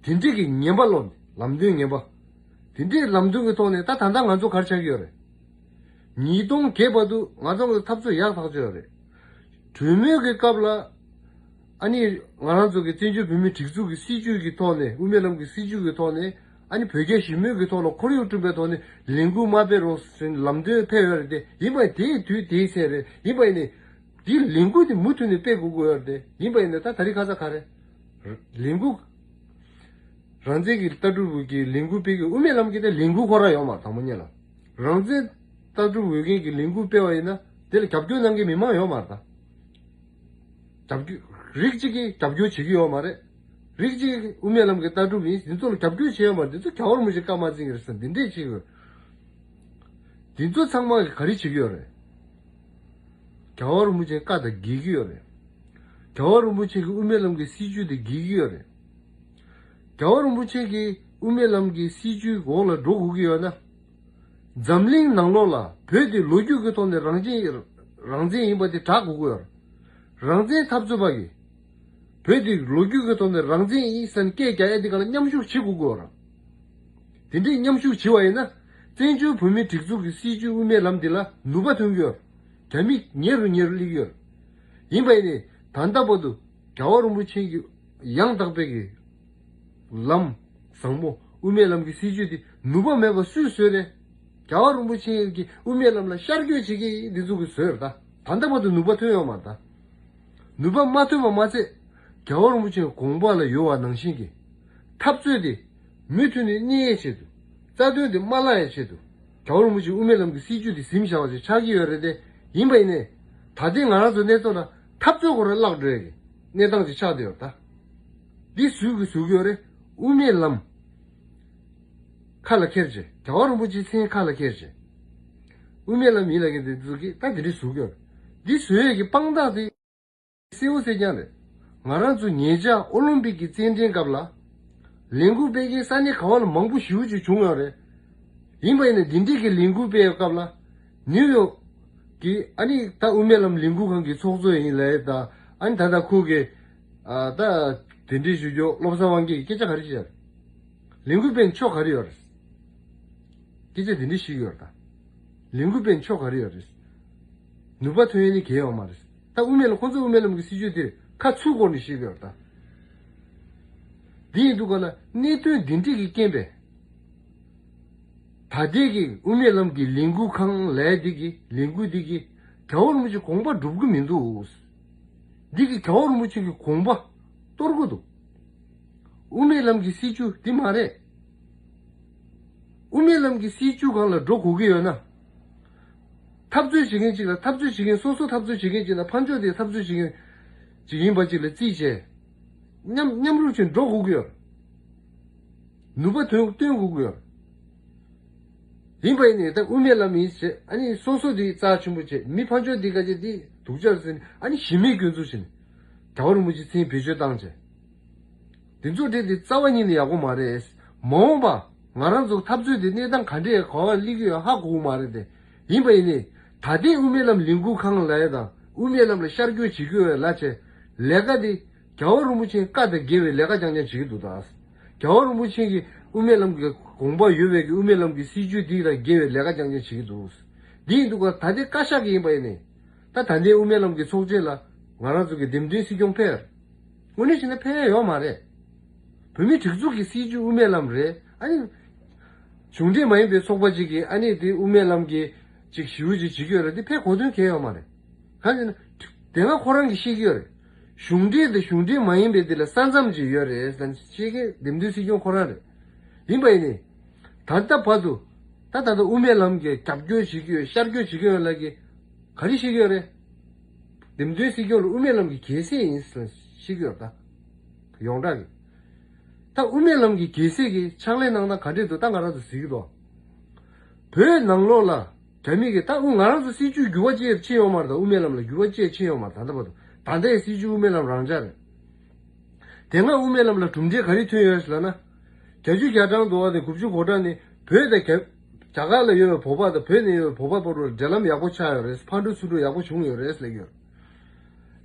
དེ་འདྲས་ཀྱི་ངན་པ་སློབ་ནས་ལམ་སྟོན་ངན་པ། དེ་འདྲས་ལམ་སྟོན་གྱི་ཐོག་ནས་ད་ད་ལྟ་ང་ཚོ་ག་རེ་ཆགས་ཀྱི་ཡོད་རེད། ཉིས་སྟོང་བརྒྱད་བར་དུ་ང་ཚོ་གི་འཐབ་རྩོད་ཡག་ཐག་ཆོད་ཡོད་རེད། གྲོས་མོལ་གྱི་སྐབས་ལ། ཨ་ནི་ང་རང་ཚོ་གི་བཙན་བྱོལ་བོད་མིའི་སྒྲིག་འཛུགས་ཀྱི་སྲིད་བྱུས་ཀྱི་ཐོག་ནས་དབུ་མའི་ལམ་གྱི་སྲིད་བྱུས་ཀྱི་ཐོག་ནས་ཨ་ནི་བོད་རྒྱ་ཞི་མོལ་གྱི་ཐོག་ལ་ཁོར་ཡུག་བསྐྲུན་པའི་ཐོག་ནས་ལས་འགུལ་མ་སྤེལ་རོགས་ཟེར་ནས་ལམ་སྟོན་ཕེབས་ཡོད་རེད་དེ་ཡིན་པ་དེའི་དུས་དེའི་ཚེ་རེད་ཡིན་པ་ཡིན་ནས་འདིའི་ལས་འགུལ་དེ་མུ་མཐུད་ནས་སྤེལ་དགོས་ཀྱི་ཡོད་རེད་དེ་ཡིན་པ་ཡིན་ནས་ད་ད་རེས་ཁ་ས་ག་རེ་ལས་འགུལ་རང་བཙན་གྱི་ལྟ་གྲུབ་ཀྱི་ལས་འགུལ་སྤེལ་གྱི་དབུ་མའི་ལམ་གྱི་དེ་ལས་འགུལ་ཁོ་རང་ཡོད་མ་རེད་དང་པོ་ཉིད་ལ་རང་བཙན་ལྟ་གྲུབ་འོས་འགན་གྱི་ལས་འགུལ་སྤེལ་བ་ཡིན་ན་དེ་ལ་རྒྱབ་སྐྱོར་གནང་མཁན་མི་མང་ཡོད་མ་རེད་ད། རྒྱབ་སྐྱོར་རིགས་གཅིག་གིས་རྒྱབ་སྐྱོར་བྱེད་ཀྱི་ཡོད་མ་རེད། རིགས་གཅིག་གིས་དབུ་མའི་ལམ་གྱི་ལྟ་གྲུབ་ཡིན་འདི་ཚོ་ལ་རྒྱབ་སྐྱོར་བྱེད་ཡོད་མ་རེད། འདི་ཚོ་རྒྱལ་བ་རིན་པོ་ཆེ་བཀའ་མ་བརྩི་གི་རེད་ཟེར་འདི་འདྲས་བྱེད་ཀྱི་ཡོད། འདི་ཚོ་ཚང་མ་གིས་ག་རེ་བྱེད་ཀྱི་ཡོད་རེད། རྒྱལ་བ་རིན་པོ་ཆེའི་བཀའ་དང་འགལ་གྱི་ཡོད་རེད། རྒྱལ་བ་རིན་པོ་ཆེ་གི་དབུ་མའི་ལམ་གྱི་སྲིད་བྱུས་དེ་འགལ་གྱི་ཡོད་རེད། རྒྱལ་བ་རིན་པོ་ཆེ་གི་དབུ་མའི་ལམ་གྱི་སྲིད་བྱུས་འོག་ལ་འགྲོ་དགོས་ཀྱི་ཡོད་ན། འཛམ་གླིང་ནང་ལོགས་ལ་བོད་དེ་ལོ་རྒྱུས་ཀྱི་ཐོག་ནས་རང་བཙན་རང་བཙན་ཡིན་པ་དེ་གྲགས་དགོས་ཀྱི་ཡོད་རེད། རང་བཙན་འཐབ་རྩོད་པ་གིས་བོད་དེ་ལོ་རྒྱུས་ཀྱི་ཐོག་ནས་རང་བཙན་ཡིན་ཟེར་ནས་སྐད་རྒྱག་ཡ་དེ་ག་ལ་མཉམ་ཞུགས་བྱེད་དགོས་ཀྱི་ཡོད་རེད། དེ་འདྲའི་མཉམ་ཞུགས་བྱེད་པ་ཡིན་ན་བཙན་བྱོལ་བོད་མིའི་སྒྲིག་འཛུགས་ཀྱི་སྲིད་བྱུས་དབུ་མའི་ལམ་འདི་ལ་ནུས་པ་ཐོན་གྱི་ཡོད། རྒྱ་མི་ཉེ་རུ་ཉེ་རུ་སླེབས་ཀྱི་ཡོད། ཡིན་པ་ཡིན་ནའི་ད་ལྟ་བར་དུ་རྒྱལ་བ་རིན་པོ་ཆེ་གི་ཡང་དག་པའི་གི་ལམ་བཟང་པོ་དབུ་མའི་ལམ་གྱི་སྲིད་བྱུས་འདི་ནུས་པ་མེད་པ་སུས་བཟོས་རེད། རྒྱལ་བ་རིན་པོ་ཆེ་གི་དབུ་མའི་ལམ་ལ་ཤར་བསྐྱོད་བྱེད་མཁན་འདི་ཚོ་གིས་བཟོས་རེད་ད། ད་ལྟ་བར་དུ་ནུས་པ་ཐོན་ཡོད་མ་རེད་ད། ནུས་པ་མ་ཐོན་པ་མ་ཚད། རྒྱལ་བ་རིན་པོ་ཆེའི་དགོངས་པ་ལ་ཡོད་པ་ནང་བཞིན་གྱི་འཐབ་རྩོད་དེ་མུ་མཐུད་ནས་གནས་ཡས་ཆེད་དུ། རྩ་དོན་དེ་མ་བརླག་ཡས་ཆེད་དུ། རྒྱལ་བ་རིན་པོ་ཆེའི་དབུ་མའི་ལམ་གྱི་སྲིད་བྱུས་དེ་ཟིན་བཞག་པ་ཞིག་ཆགས་ཀྱི་ཡོད་རེད་དེ། ཡིན་པ་ཡིན་ནའི། ད་ལྟའི་ང་རང་ཚོའི་གནས་ཚུལ་ལ་འཐབ་རྩོད་ཁོ་རང་བརླག་འགྲོ་ཡས་ཀྱི་གནས་སྟངས་ཅིག་ཆགས་བསྡད་ཡོད་ད། འདི་སུས་ཀྱིས་བཟོ་གི་ཡོད་རེད། དབུ་མའི་ལམ། ཁ་ལ་ཁྱེར་བྱས། རྒྱལ་བ་རིན་པོ་ཆེའི་མཚན་ཁ་ལ་ཁྱེར་བྱས། དབུ་མའི་ལམ་ཡིན་ལབ་མཁན་དེ་ཚོ་གིས་ད་དེ་འདྲས་བཟོ་གི་ཡོད་རེད། འདི་བཟོ་ཡས་ཀྱི་དཔང་རྟགས་དེ། གསལ་བོ་གསལ་རྐྱང་རེད། ང་རང་ཚོ་ཉེ་ཆར་ཨོ་ལིམ་པིག་གི་རྩེད་འགྲན་སྐབས་ལ། ལས་འགུལ་སྤེལ་མཁན་ས་གནས་ག་བ་ལ་མང་པོ་ཞེ་པོ་ཅིག་བྱུང་ཡོད་རེད། ཡིན་པ་ཡིན་ན་འདི་འདྲས་ཀྱི་ལས་འགུལ་སྤེལ་བའི་སྐབས་ལ། ནིའུ་ཡོག་གི་ཨ་ནི་ད་དབུ་མའི་ལམ་ལས་འགུལ་ཁང་གི་ཚོགས་གཙོ་ཡིན་ལབ་ཡས་ད། ཨ་ནི་ད་ལྟ་ཁོ་གི་ཨ་ད་དེ་འདྲས་ཞུ་རྒྱུ་བློ་བཟང་དབང་རྒྱལ་གྱིས་སྐད་ཆ་ག་རེ་བཤད་ཡོད་རེད། ལས་འགུལ་སྤེལ་ན་ཆོ་ག་རེ་ཡོད་རེད། སྐད་ཆ་དེ་འདྲ་ཞིག་ཡོད་རེད་ད། ལས་འགུལ་སྤེལ་ན་ཆོ་ག་རེ་ཡོད་རེད། ནུས་པ་ཐོན་ཡས་ནི་གལ་ཡོད་མ་རེད། ད་དབུ་མའི་ལམ་ཁོང་ཚོ་དབུ་མའི་ལམ་གྱི་སྲིད་བྱུས་དེར་ཁ་ཚུར་བསྐོར་ནས་བཤད་ཀྱི་ཡོད་རེད་ད། འདི་ཡིན་དུས་ག་ལ་གནད་དོན་འདི་འདྲ་གི་རྐྱེན་པས། ད་ལྟའི་གི་དབུ་མའི་ལམ་གྱི་ལས་འགུལ་ཁང་ལས་འདི་གི་ལས་འགུལ་འདི་གི་རྒྱལ་བ་རིན་པོ་ཆེ་དགོངས་པ་འགྲུབ་ཀྱི་མི་འདུག་འདི་གི་རྒྱལ་བ་རིན་པོ་ཆེ་གི་དགོངས་པ་གཏོར་གྱི་འདུག་དབུ་མའི་ལམ་གྱི་སྲིད་བྱུས་འདི་མ་རེད། དབུ་མའི་ལམ་གྱི་སྲིད་བྱུས་སྒང་ལ་འགྲོ་དགོས་ཀྱི་ཡོད་ན། འཐབ་རྩོད་བྱེད་མཁན་གཅིག་ལ་འཐབ་རྩོད་བྱེད་མཁན་སོ་སོ་འཐབ་རྩོད་བྱེད་མཁན་གཅིག་ལ་ཕར་ཕྱོགས་དེ་འཐབ་རྩོད་བྱེད་མཁན་གཅིག་ཡིན་པ་གཅིག་ལ་རྩིས་བྱས། མཉམ་མཉམ་རུབ་བྱས་འགྲོ་དགོས་ཀྱི་ཡོད། ནུས་པ་ཐོན་སྟོན་དགོས་ཀྱི་ཡོད། ཡིན་པ་ཡིན་ནའི་ད་དབུ་མའི་ལམ་ཡིན་ཟེར་ཨ་ནི་སོ་སོ་དེ་རྩ་ཆེན་པོ་བྱས་མི་ཕར་ཕྱོགས་དེ་ག་ཅེ་དེ་སྡུག་ཅག་ཟེར་ནས་ཨ་ནི་གཞི་མེད་སྐྱོན་འཛུགས་བྱས་ནས་རྒྱལ་བ་རིན་པོ་ཆེ་མཚན་བེད་སྤྱོད་བཏང་བྱས། དེ་ཚོ་འདྲ་དེ་རྩ་བ་ཉིད་ནས་ཡག་པོ་མ་རེད། མ་འོངས་པ་ང་རང་ཚོ་འཐབ་རྩོད་དེ་གནས་སྟངས་ག་འདྲས་ག་བ་སླེབས་ཀྱི་ཡོད་ཧ་གོ་གི་མ་རེད་དེ། ཡིན་པ་ཡིན་ནའི་ད་ལྟའི་དབུ་མའི་ལམ་ལས་འགུལ་ཁང་ལབ་ཡ་དང་དབུ་མའི་ལམ་ལ་ཤར་བསྐྱོད་བྱེད་ཀྱི་ཡོད་ལབ་བྱས་ལས་ཀ་དེ་རྒྱལ་བ་རིན་པོ་ཆེའི་བཀའ་དང་འགལ་བའི་ལས་ཀ་རྐྱང་རྐྱང་བྱེད་ཀྱི་འདུག་ད། རྒྱལ་བ་རིན་པོ་ཆེ་གི་དབུ་མའི་ལམ་གྱི་དགོངས་པ་ཡོད་པའི་གི་དབུ་མའི་ལམ་གྱི་སྲིད་བྱུས་དེ་དང་འགལ་བའི་ལས་ཀ་རྐྱང་རྐྱང་བྱེད་ཀྱི་འདུག་འདི་ཡིན་འདུག་ག་ད་ལྟའི་བཀའ་ཤག་གི་ཡིན་པ་ཡིན་ནའི། ད་ད་ལྟའི་དབུ་མའི་ལམ་གྱི་ཚོགས་ཆེན་ལ་ང་རང་ཚོ་གི་འདེམས་ཐོན་སྲིད་སྐྱོང་ཕེབས། དངོས་གནས་བྱས་ན་ཕེབས་ཡ་ཡོད་མ་རེད། བོད་མིའི་སྒྲིག་འཛུགས་ཀྱི་སྲིད་བྱུས་དབུ་མའི་ལམ་རེད། ཨ་ནི། གཞུང་འབྲེལ་མ་ཡིན་པའི་ཚོགས་པ་ཅིག་གིས་ཨ་ནི་དེ་དབུ་མའི་ལམ་གྱི་ཅིག་ཞེ་པོ་ཅིག་བྱེད་ཀྱི་ཡོད་རེད་དེ་ཕེབས་གོ་དོན་གང་ཡང་ཡོད་མ་རེད། གང་ཡིན་ན། དེ་སྔ་ཁོ་རང་གིས་བཤད་ཀྱི་ཡོད་རེད། གཞུང་འབྲེལ་དང་གཞུང་འབྲེལ་མ་ཡིན་པའི་དེ་ལ་ས་མཚམས་ཅིག་ཡོད་རེད་ཟེར་བཤད་མཁན་འདེམས་ཐོན་སྲིད་སྐྱོང་ཁོ་རང་རེད། ཡིན་པ་ཡིན་ནའི། ད་ལྟ་བར་དུ། ད་ད་ལྟ་དབུ་མའི་ལམ་གྱི་རྒྱབ་སྐྱོར་བྱེད་ཀྱི་ཡོད་ཤར་སྐྱོར་བྱེད་ཀྱི་ཡོད་ལབ་ཀྱི། ག་རེ་བཤད་ཀྱི་ཡོད་རེད། འདེམས་ཐོན་སྲིད་སྐྱོང་ལ་དབུ་མའི་ལམ་གྱི་རྒྱལ་སྲས་ཡིན་ཟེར་བཤད་ཀྱི་ཡོད་ད། ཡོངས་གྲགས་ཀྱི། ད་དབུ་མའི་ལམ་གྱི་རྒྱལ་སྲས་ཀྱི་ཕྱག་ལས་གནང་སྟངས་ག་འདྲས་འདུག་ད་ང་རང་ཚོ་གཟིགས་ཀྱི་འདུག་བོད་ནང་ལོགས་ལ་རྒྱ་མི་གིས་ད་དབུ་ང་རང་ཚོ་སྲིད་བྱུས་འགྱུར་བ་ཅིག་ཕྱིན་ཡོད་མ་རེད། ད་དབུ་མའི་ལམ་ལ་འགྱུར་བ་ཅིག་ཕྱིན་ཡོད་མ་རེད། ད་ལྟ་བར་དུ། ད་ལྟའི་སྲིད་བྱུས་དབུ་མའི་ལམ་རང་འཇགས་རེད། དེ་སྔ་དབུ་མའི་ལམ་ལ་གྲུབ་འབྲས་ག་རེ་ཐོན་ཡོད་ལབ་ན། བརྒྱད་ཅུ་གྱ་གྲངས་འདུག་བ་དེ་དགུ་བཅུ་གོ་གྲངས་ནི་བོད་དང་རྒྱ་རྒྱ་གར་ལ་ཡོད་པའི་བོད་པ་དང་བོད་ནས་ཡོད་པའི་བོད་པ་བར་དུ་འབྲེལ་ལམ་ཡག་པོ་ཆགས་ཡོད་རེད། ཕར་འགྲོ་ཚུར་འགྲོ་ཡག་པོ་བྱུང་ཡོད་རེད་ཟེར་གྱི་ཡོད།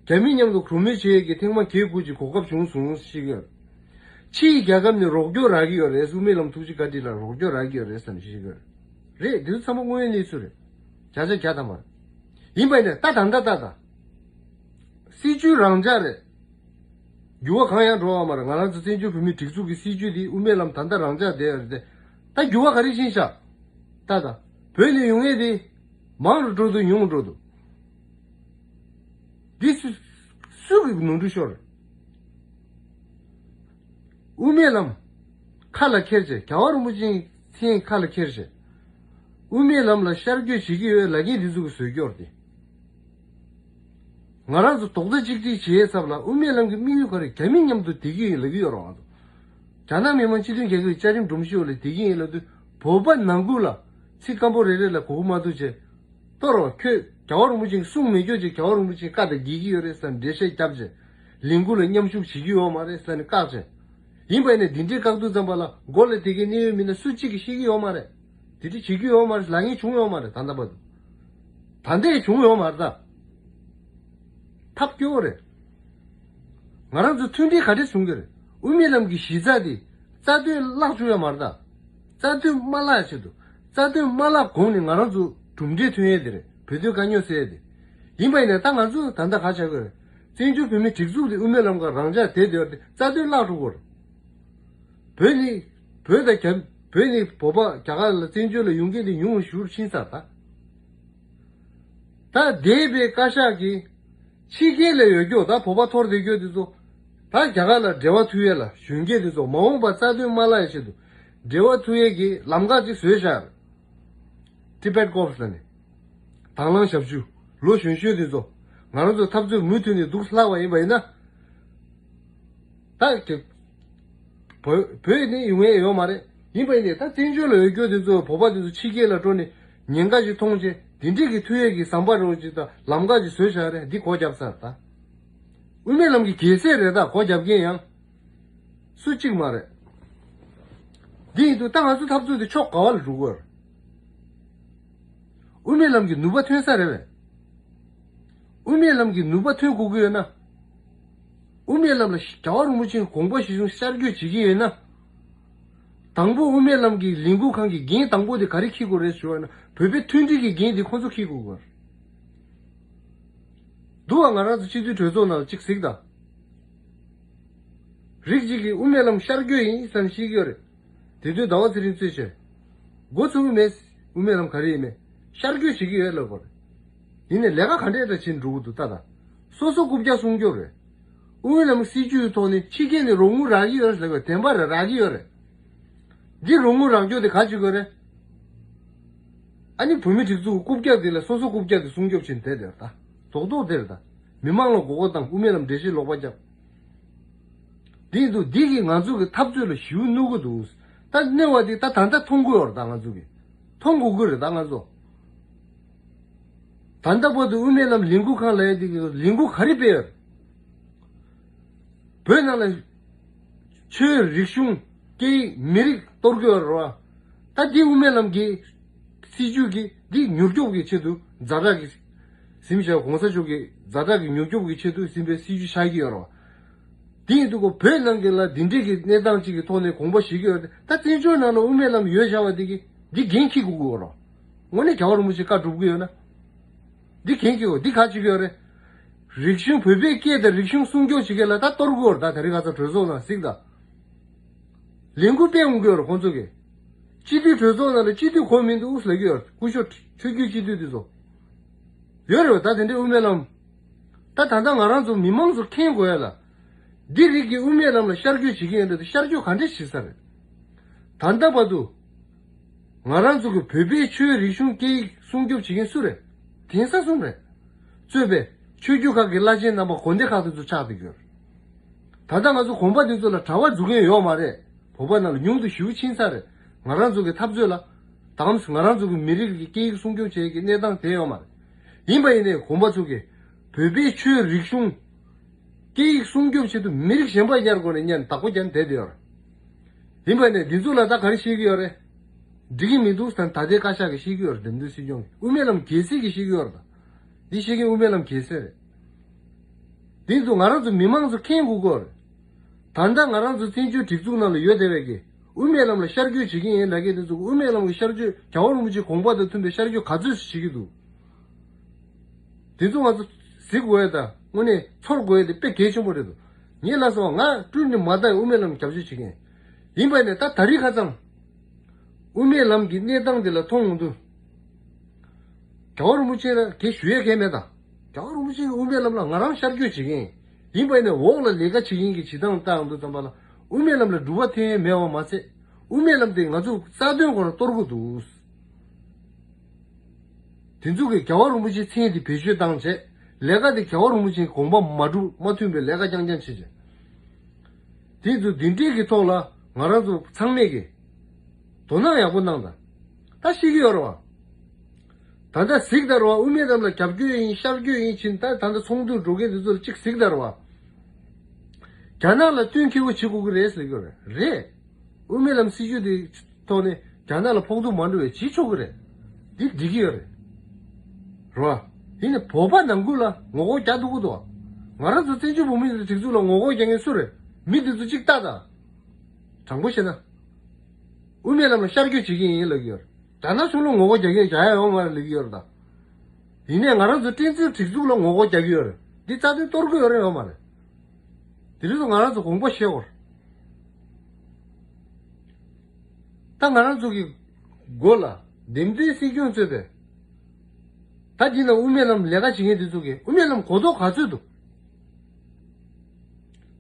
རྒྱ་མི་མཉམ་དུ་གྲོས་མོལ་བྱེད་ཡས་ཀྱི་ཐེངས་མ་བརྒྱད་དགུ་ཅིག་གོ་སྐབས་བྱུང་སོང་ཞིག་ཡོད། ཕྱིའི་རྒྱལ་ཁབ་ནས་རོགས་སྐྱོར་རག་གི་ཡོད་རེད། དབུ་མའི་ལམ་ཐུགས་རྗེ་བཀའ་དྲིན་ལ་རོགས་སྐྱོར་རག་གི་ཡོད་རེད་བསམ་ཞིག་ཡོད། རེད། འདི་ཚོ་ཚང་མ་དངོས་ཡོད་གནས་ཚུལ་རེད། བརྒྱ་ཆ་བརྒྱ་ཐམ་པ་རེད། ཡིན་པ་ཡིན་ནའི་ད་ད་ལྟ་ད་ད། སྲིད་བྱུས་རང་འཇགས་རེད། འགྱུར་བ་གང་ཡང་འགྲོ་བ་མ་རེད། ང་རང་ཚོ་བཙན་བྱོལ་བོད་མིའི་སྒྲིག་འཛུགས་ཀྱི་སྲིད་བྱུས་འདི་དབུ་མའི་ལམ་ད་ལྟ་རང་འཇགས་བསྡད་ཡོད་རེད་དེ། ད་འགྱུར་བ་ག་རེ་ཕྱིན་ཤག་ད་ད་བོད་ནས་ཡོང་མཁན་དེ་མང་རུ་འགྲོ་འདུག་ཉུང་རུ་འགྲོ་འདུག་འདི་སུ་སུ་གི་ནོར་འཁྲུལ་ཤོར་རེད། དབུ་མའི་ལམ་ཁ་ལ་འཁྱེར་བྱས། རྒྱལ་བ་རིན་པོ་ཆེའི་མཚན་ཁ་ལ་འཁྱེར་བྱས། དབུ་མའི་ལམ་ལ་ཤར་བསྐྱོད་བྱེད་ཀྱི་ཡོད་ལབ་མཁན་འདི་ཚོ་གི་ཟོལ་སྐྱོར་དེ། ང་རང་ཚོ་རྡོག་རྩ་གཅིག་སྒྲིལ་བྱེད་ཡས་ཚབ་ལ་དབུ་མའི་ལམ་གྱི་དམིགས་ཡུལ་ག་རེ། རྒྱ་མི་མཉམ་དུ་བསྡད་ཀྱི་ཡིན་ལབ་ཀྱི་ཡོད་རེད། ང་ཚོ་རྒྱ་ནག་མི་དམངས་སྤྱི་མཐུན་རྒྱལ་ཁབ་ཀྱི་བཅའ་ཁྲིམས་སྒྲོམ་གཞི་འོག་ལ་བསྡད་ཀྱི་ཡིན་ལབ་དུས། བོད་པ་ནང་ཁུལ་ལ་ཚིག་སྐམ་པོ་རེ་རེ་ལ་གོ་གི་མ་ཐུབ་བྱས། གཏོར་བ་ཁྱོད་རྒྱལ་བ་རིན་པོ་ཆེ་གསུང་མི་སྐྱོ་ཅིག་རྒྱལ་བ་རིན་པོ་ཆེ་བཀའ་དང་འགལ་གྱི་ཡོད་རེད་ཟེར་འགྲེལ་བཤད་བརྒྱབ་བྱས། ལས་འགུལ་ལ་མཉམ་ཞུགས་བྱེད་ཀྱི་ཡོད་མ་རེད་ཟེར་ནས་བཀག་བྱས། ཡིན་པ་ཡིན་ནའི་འདི་འདྲའི་བཀག་དུས་ཙམ་པ་ལ་སྒོ་ལ་བསྡད་མཁན་གནད་ཡོད་མི་སྣ་སུ་གཅིག་གིས་ཤེས་ཀྱི་ཡོད་མ་རེད། དེ་འདྲ་བྱེད་ཀྱི་ཡོད་མ་རེད། ལབ་མཁན་བྱུང་ཡོད་མ་རེད། ད་ལྟ་བར་དུ། ད་ལྟའི་བྱུང་ཡོད་མ་རེད་ད། ཐབས་སྐྱོ་བོ་རེད། ང་རང་ཚོ་མཐུན་སྒྲིལ་ག་འདྲས་བྱུང་གི་རེད། དབུ་མའི་ལམ་གྱི་གཞི་རྩ་དེ་རྩ་དོན་བརླག་བཅུག་ཡོད་མ་རེད་ད། རྩ་དོན་མ་བརླག་ཆེད་དུ། རྩ་དོན་མ་བརླག་གོང་ནས་ང་རང་ཚོ་གྲུབ་འབྲས་ཐོན་ཡས་དེ་རེད། བོད་དོན་དཀའ་རྙོག་སེལ་ཡས་དེ། ཡིན་པ་ཡིན་ནའི་ད་ང་ཚོ་ད་ལྟ་ག་བྱ་དགོས་རེད། བཙན་བྱོལ་བོད་མིའི་སྒྲིག་འཛུགས་དེ་དབུ་མའི་ལམ་ཁ་རང་འཇགས་བསྡད་བསྡད་ཡོད་རེད་དེ། རྩ་དོན་བརླག་འགྲོ་གི་རེད། བོད་ནི་བོད་དང་རྒྱ་བོད་ནི་བོད་པ་རྒྱ་གར་ལ་བཙན་བྱོལ་ལ་ཡོང་མཁན་དེ་ཉུང་རུ་ཞེ་པོ་ཕྱིན་ཚར་ད། ད་འདས་པའི་བཀའ་ཤག་གིས་ཕྱི་རྒྱལ་ལ་ཡོད་རྒྱུ་ད་བོད་པ་འཐོར་བསྡད་རྒྱུ་དེ་ཚོ་ད་རྒྱ་གར་ལ་འབྲེལ་བ་མཐུད་ཡས་ལ་གཞོན་སྐྱེས་དེ་ཚོ་མ་འོངས་པར་རྩ་དོན་མ་བརླག་ཡས་ཆེད་དུ་འབྲེལ་བ་མཐུད་ཡས་ཀྱི་ལམ་ཁ་ཅིག་བཟོས་བཞག Tibet Corps ལ་ནི། དང་བླངས་ཞབས་ཞུ། ལོ་གཞོན་གཞོན་དེ་ཚོ། ང་རང་ཚོ་འཐབ་རྩོད་མུ་མཐུད་ནས་འདུག་ལྷག་པ་ཡིན་པ་ཡིན་ན། ད་དེ། བོད་བོད་ནས་ཡོང་ཡས་ཡོད་མ་རེད། ཡིན་པ་ཡིན་ནའི་ད་བཙན་བྱོལ་ལ་ཡོད་རྒྱུ་དེ་ཚོ་བོད་པ་དེ་ཚོ་ཕྱི་རྒྱལ་ལ་འགྲོ་ནས་ཉེན་ཁ་ཞིག་མཐོང་བྱས་དེ་འདྲས་ཀྱི་མཐུད་ཡས་ཀྱི་ཟམ་པ་རོགས་ཅིག་དང་ལམ་ཁ་ཅིག་བཟོས་བཞག་རེད། འདི་སྒོ་བརྒྱབ་ཚར་ད། དབུ་མའི་ལམ་གྱི་རྒྱལ་སྲས་རེད་ད་སྒོ་བརྒྱབ་མཁན་ཡང་། སུ་གཅིག་མ་རེད། འདི་ཡིན་དུས་ད་ང་ཚོ་འཐབ་རྩོད་དེ་ཕྱོགས་ག་བ་ལ་འགྲོ་གི་ཡོད་རེད། དབུ་མའི་ལམ་གྱི་ནུས་པ་ཐོན་ས་རེད་པས། དབུ་མའི་ལམ་གྱི་ནུས་པ་ཐོན་དགོས་ཀྱི་ཡོད་ན། དབུ་མའི་ལམ་ལ་རྒྱལ་བ་རིན་པོ་ཆེའི་དགོངས་པ་གཞིར་བཟུང་ཤར་བསྐྱོད་བྱེད་ཀྱི་ཡོད་ན། དང་པོ་དབུ་མའི་ལམ་གྱི་ལས་འགུལ་ཁང་གི་འགན་དང་པོ་དེ་ག་རེ་འཁྱེར་དགོས་རེད་ཞུ་བ་ན་བོད་པའི་མཐུན་སྒྲིལ་གྱི་འགན་དེ་ཁོ་ཚོ་འཁྱེར་དགོས་ཀྱི་ཡོད་རེད། འདུག་བ། ང་རང་ཚོ་སྤྱི་འཐུས་གྲོས་ཚོགས་ནང་ལ་གཅིག་གཟིགས་དང་། རིགས་གཅིག་གིས་དབུ་མའི་ལམ་ཤར་བསྐྱོད་ཡིན་བསམ་བཤད་ཀྱི་ཡོད་རེད། དེ་དུས་ཟླ་བ་ཚེ་རིང་གཙོས་བྱས། མགོ་ཚོས་ཀྱི་མེད། དབུ་མའི་ལམ་ག་རེ་ཡིན་མིན། ཤར་བསྐྱོད་བྱེད་ཀྱི་ཡོད་ལབ་པ་རེད། ཡིན་ནའི་ལས་ཀ་ག་འདྲས་འདྲ་བྱེད་འགྲོ་གི་འདུག་ད་ད། སོ་སོ་རྐུབ་བཀྱག་སྲུང་སྐྱོབ་རེད། དབུ་མའི་ལམ་སྲིད་བྱུས་ཐོག་ནས་ཕྱི་རྒྱལ་ནས་རོགས་དངུལ་རག་གི་ཡོད་ཟེར་བའི་བདེན་པ་རེད། རག་གི་ཡོད་རེད། འདི་རོགས་དངུལ་རག་རྒྱུ་དེ་ག་བྱེད་དགོས་རེད། ཨ་ནི་བོད་མི་སྒྲིག་འཛུགས་རྐུབ་བཀྱག་དེ་ལ་སོ་སོ་རྐུབ་བཀྱག་དེ་སྲུང་སྐྱོབ་བྱེད་བསྡད་དེ་རེད་ད། རྡོག་རྡོག་དེ་རེད་ད། མི་མང་ལ་མགོ་སྐོར་བཏང་། དབུ་མའི་ལམ་འགྲེལ་བཤད་ལོག་པ་བརྒྱབ། འདི་འདུག་འདི་གིས་ང་ཚོ་གི་འཐབ་རྩོད་ལ་ཞེ་པོ་གནོད་ཀྱི་འདུག་ད་གནོད་པ་འདི་ད་ད་ལྟ་མཐོང་གི་ཡོད་རེད་ད། ང་ཚོ་གི་མཐོང་དགོས་ཀྱི་རེད་ད་ང་ཚོ། ད་ལྟ་བར་དུ་དབུ་མའི་ལམ་ལས་འགུལ་ཁང་ལབ་ཡ་འདི་གི་ལས་འགུལ་ག་རེ་སྤེལ་ཡོད་རེད། བོད་ནང་ལ་ཆོས་རིག་གཞུང་སྐད་ཡིག་མི་རིགས་གཏོར་དགོས་རེད་བ། ད་འདི་དབུ་མའི་ལམ་གྱི་སྲིད་བྱུས་ཀྱི་འདི་མྱུར་སྐྱོབ་ཀྱི་ཆེད་དུ་ཛ་དྲག་གི་ཟིན་བྱས་གོང་ས་མཆོག་གི་ཛ་དྲག་གི་མྱུར་སྐྱོབ་ཀྱི་ཆེད་དུ་ཟིན་པའི་སྲིད་བྱུས་ཆགས་ཀྱི་ཡོད་རེད་བ། དེ་ཡིན་དུས་ཁོ་བོད་ནང་གི་ལ་འདི་འདྲས་ཀྱི་གནས་སྟངས་ཅིག་གི་ཐོག་ནས་དགོངས་པ་བཞེས་ཀྱི་ཡོད་རེད། ད་བཙན་བྱོལ་ནང་ལ་དབུ་མའི་ལམ་ཡོད་བཞག་པ་འདི་གི་འདི་འགན་འཁྱེར་དགོས་ཀྱི་ཡོད་རེད་བ། དངོས་གནས་རྒྱལ་བ་རིན་པོ་ཆེ་བཀའ་སྒྲུབ་ཀྱི་ཡོད་ན། འདི་གན་གྱི་འོ་འདི་ག་བྱེད་ཀྱི་ཡོད་རེད། རིག་གཞུང་བོད་པའི་སྐད་དང་རིག་གཞུང་སྲུང་སྐྱོབ་བྱེད་མཁན་ལ་ད་གཏོར་དགོས་རེད། ད་དེ་རིང་ཁ་སང་གྲོས་ཚོགས་ནང་གཟིགས་དང་། ལས་འགུལ་སྤེལ་འོང་གི་ཡོད་རེད་ཁོང་ཚོ་གིས། སྤྱི་འཐུས་གྲོས་ཚོགས་ནང་ལ་སྤྱི་འཐུས་གོ་མི་འདུག་ལབ་ཀྱི་ཡོད་རེད། སྐུ་ཞབས་ཆོས་བརྒྱུད་སྤྱི་འཐུས་དེ་ཚོ། ཡོད་རེད་བ། ད་དེ་འདྲའི་དབུ་མའི་ལམ། ད་ད་ལྟ་ང་རང་ཚོ་མི་མང་ཚོ་མཁྱེན་དགོས་ཡ་ལ། འདི་རིགས་ཀྱི་དབུ་མའི་ལམ་ལ་ཤར་བསྐྱོད་བྱེད་ཀྱི་ཡོད་འདྲ་འདུག་ཤར་བསྐྱོད་ག་འདྲས་བྱེད་ས་རེད། ད་ལྟ་བར་དུ། ང་རང་ཚོ་གི་བོད་པའི་ཆོས་རིག་གཞུང་སྐད་ཡིག་སྲུང་སྐྱོབ་བྱེད་མཁན་སུ་རེད། གདན་ས་གསུམ་རེད། གཙོས་པའི་ཆོས་བརྒྱུད་ཁག་གི་བླ་ཆེན་རྣམ་པ་དགོན་སྡེ་ཁག་དེ་ཚོ་ཆགས་བསྡད་ཀྱི་ཡོད་རེད། ད་ལྟ་ང་ཚོ་དགོན་པ་དེ་ཚོ་ལ་གྲྭ་པ་འཛུལ་མཁན་ཡོད་མ་རེད། བོད་པ་ནང་ལ་ཉུང་དུ་ཞེ་པོ་ཕྱིན་ཚར་རེད། ང་རང་ཚོ་གི་འཐབ་རྩོད་ལ་དང་ང་རང་ཚོ་གི་མི་རིགས་ཀྱི་སྐད་ཡིག་སྲུང་སྐྱོབ་བྱེད་ཀྱི་གནས་སྟངས་དེ་ཡོད་མ་རེད། ཡིན་པ་ཡིན་ནའི་གོམ་པ་ཚོ་གིས་བོད་པའི་ཆོས་རིག་གཞུང་སྐད་ཡིག་སྲུང་སྐྱོབ་ཆེད་དུ་མི་རིགས་གཞན་པ་གཡར་དགོས་ནས་སྙན་བདག་པོ་རྒྱབ་བསྡད་ཡོད་རེད། ཡིན་པ་ནས་འདི་ཚོ་ལ་ད་ག་རེ་བཤད་ཀྱི་ཡོད་རེད། འགྲིག་གི་མི་འདུག་ཟེར་ད་ལྟའི་བཀའ་ཤག་གིས་བཤད་ཀྱི་ཡོད་རེད། འདེམས་ཐོན་སྲིད་སྐྱོང་གིས་དབུ་མའི་ལམ་རྒྱལ་སྲིད་ཀྱིས་བཤད་ཀྱི་ཡོད་རེད། ད་འདི་བཤད་མཁན་དབུ་མའི་ལམ་རྒྱལ་སྲས་རེད། འདི་ཚོ་ང་རང་ཚོ་མི་མང་ཚོ་མཁྱེན་དགོས་ཀྱི་ཡོད་རེད། ད་ལྟ་ང་རང་ཚོ་བཙན་བྱོལ་སྒྲིག་འཛུགས་ནང་ལ་ཡོད་བསྡད་པའི་གི་དབུ་མའི་ལམ་ལ་ཤར་བསྐྱོད་བྱེད་ཀྱི་ཡིན་ལབ་མཁན་དེ་ཚོ་དབུ་མའི་ལམ་གྱི་ཤར་བསྐྱོད་རྒྱལ་བ་རིན་པོ་ཆེའི་དགོངས་པ་དང་མཐུན་པའི་ཤར་བསྐྱོད་ག་ཚོད་ཅིག་བྱེད་ཀྱི་འདུག་དེ་ཚོ་ང་ཚོ་གཟིགས་དགོས་ཡ། ད་དངོས་གནས་ཚོར་དགོས་ཡ་དེ་དཔེ་གལ་ཆེན་པོ་རེད་འདུག་ངས་ལབ་སོང་། ང་སྤྲུལ་ནས་མ་བལྟ་ཡ་དབུ་མའི་ལམ་རྒྱབ་སྐྱོར་བྱེད་མཁན་ཡིན་པ་ནས་ད་ད་རིང་ཁ་སང་དབུ་མའི་ལམ་གྱི་གནས་སྟངས་དེ་ལ་མཐོང་ཡོང་དུས། རྒྱལ་བ་རིན་པོ་ཆེ་ལ་དེ་ཞུ་ཡ་གལ་མེད་ད། རྒྱལ་བ་རིན་པོ་ཆེ་གི་དབུ་མའི་ལམ་ལ་ང་རང་ཤར་བསྐྱོད་བྱེད་མཁན་ཡིན་པ་ནས་འོག་ལ་ལས་ཀ་བྱེད་མཁན་གྱི་བྱེད་སྟངས་བལྟ་ཡོང་དུས་ཙམ་པ་ལ་དབུ་མའི་ལམ་ལ་སྒྲུབ་པ་ཐོན་ཡ་མེད་པ་མ་ཟད། དབུ་མའི་ལམ་དེ་ང་ཚོ་རྩ་དོན་སྐོར་གཏོར་དགོས་འདུག་དེ་ཚོ་གིས་རྒྱལ་བ་རིན་པོ་ཆེའི་མཚན་དེ་བེད་སྤྱོད་བཏང་བྱས། ལས་ཀ་དེ་རྒྱལ་བ་རིན་པོ་ཆེའི་དགོངས་པ་མ་གྲུབ་མ་མཐུན་པའི་ལས་ཀ་རྐྱང་རྐྱང་བྱེད་བྱས། དེ་ཚོ་འདི་འདྲའི་གི་ཐོག་ལ་ང་རང་ཚོ་ཚང་མས་ཀྱི་དོ་སྣང་ཡག་པོ་གནང་དང་། ད་ཤེས་ཀྱི་ཡོད་རེད་བ། ད་ལྟ་གཟིགས་དང་རེད་བ། དབུ་མའི་ལམ་ལ་རྒྱབ་སྐྱོར་ཡིན་ཤར་སྐྱོར་ཡིན་ཕྱིན། ད་ད་ལྟ་ཚོགས་འདུ་འགྲོ་མཁན་དེ་ཚོ་ལ་གཅིག་གཟིགས་དང་རེད་བ། རྒྱ་ནག་ལ་བསྟུན་མཁས་པོ་བྱེད་དགོས་ཀྱི་རེད་ཟེར་གྱི་ཡོད་རེད། རེད། དབུ་མའི་ལམ་སྲིད་བྱུས་དེ་ཐོག་ནས་རྒྱ་ནག་ལ་ཕོག་ཐུག་མ་འགྲོ་བའི་བྱེད་ཆོག་གི་རེད། འདི་འགྲིག་གི་ཡོད་རེད། རེད་བ། དེ་ནི་བོད་པ་ནང་ཁུལ་ལ་ངོ་རྒོལ་རྒྱག་ཐུབ་ཀྱི་འདུག་ང་རང་ཚོ་བཙན་བྱོལ་བོད་མིའི་སྒྲིག་འཛུགས་ལ་ངོ་རྒོལ་རྒྱག་མཁན་སུ་རེད། མི་འདི་ཚོ་གཅིག་ལྟ་དང་། དྲང་པོ་བཤད་ན། དབུ་མའི་ལམ་ལ་ཤར་བསྐྱོད་བྱེད་ཀྱི་ཡིན་ལབ་ཀྱི་ཡོད་རེད། རྒྱ་ནག་གཞུང་ལ་ངོ་རྒོལ་རྒྱག་གི་ཡོད། རྒྱག་ཡ་ཡོད་མ་རེད་ལབ་ཀྱི་ཡོད་རེད་ད། ཡིན་ནའི་ང་རང་ཚོ་བསྟན་འཛིན་སྒྲིག་འཛུགས་ལ་ངོ་རྒོལ་རྒྱག་གི་ཡོད་རེད། འདི་རྩ་དོན་གཏོར་གི་ཡོད་རེད་ཡོད་མ་རེད། དེ་རིང་ཚོ་ང་རང་ཚོ་དགོངས་པ་བཞེས་དགོས་རེད། ད་ང་རང་ཚོ་གི་མགོ་ལ་འདེམས་ཐོན་སྲིད་སྐྱོང་གཙོས་པའི། ད་འདི་ན་དབུ་མའི་ལམ་ལས་ཀ་བྱེད་མཁན་དེ་ཚོ་གིས་དབུ་མའི་ལམ་གོ་རྟོགས་ག་ཚོད་འདུག་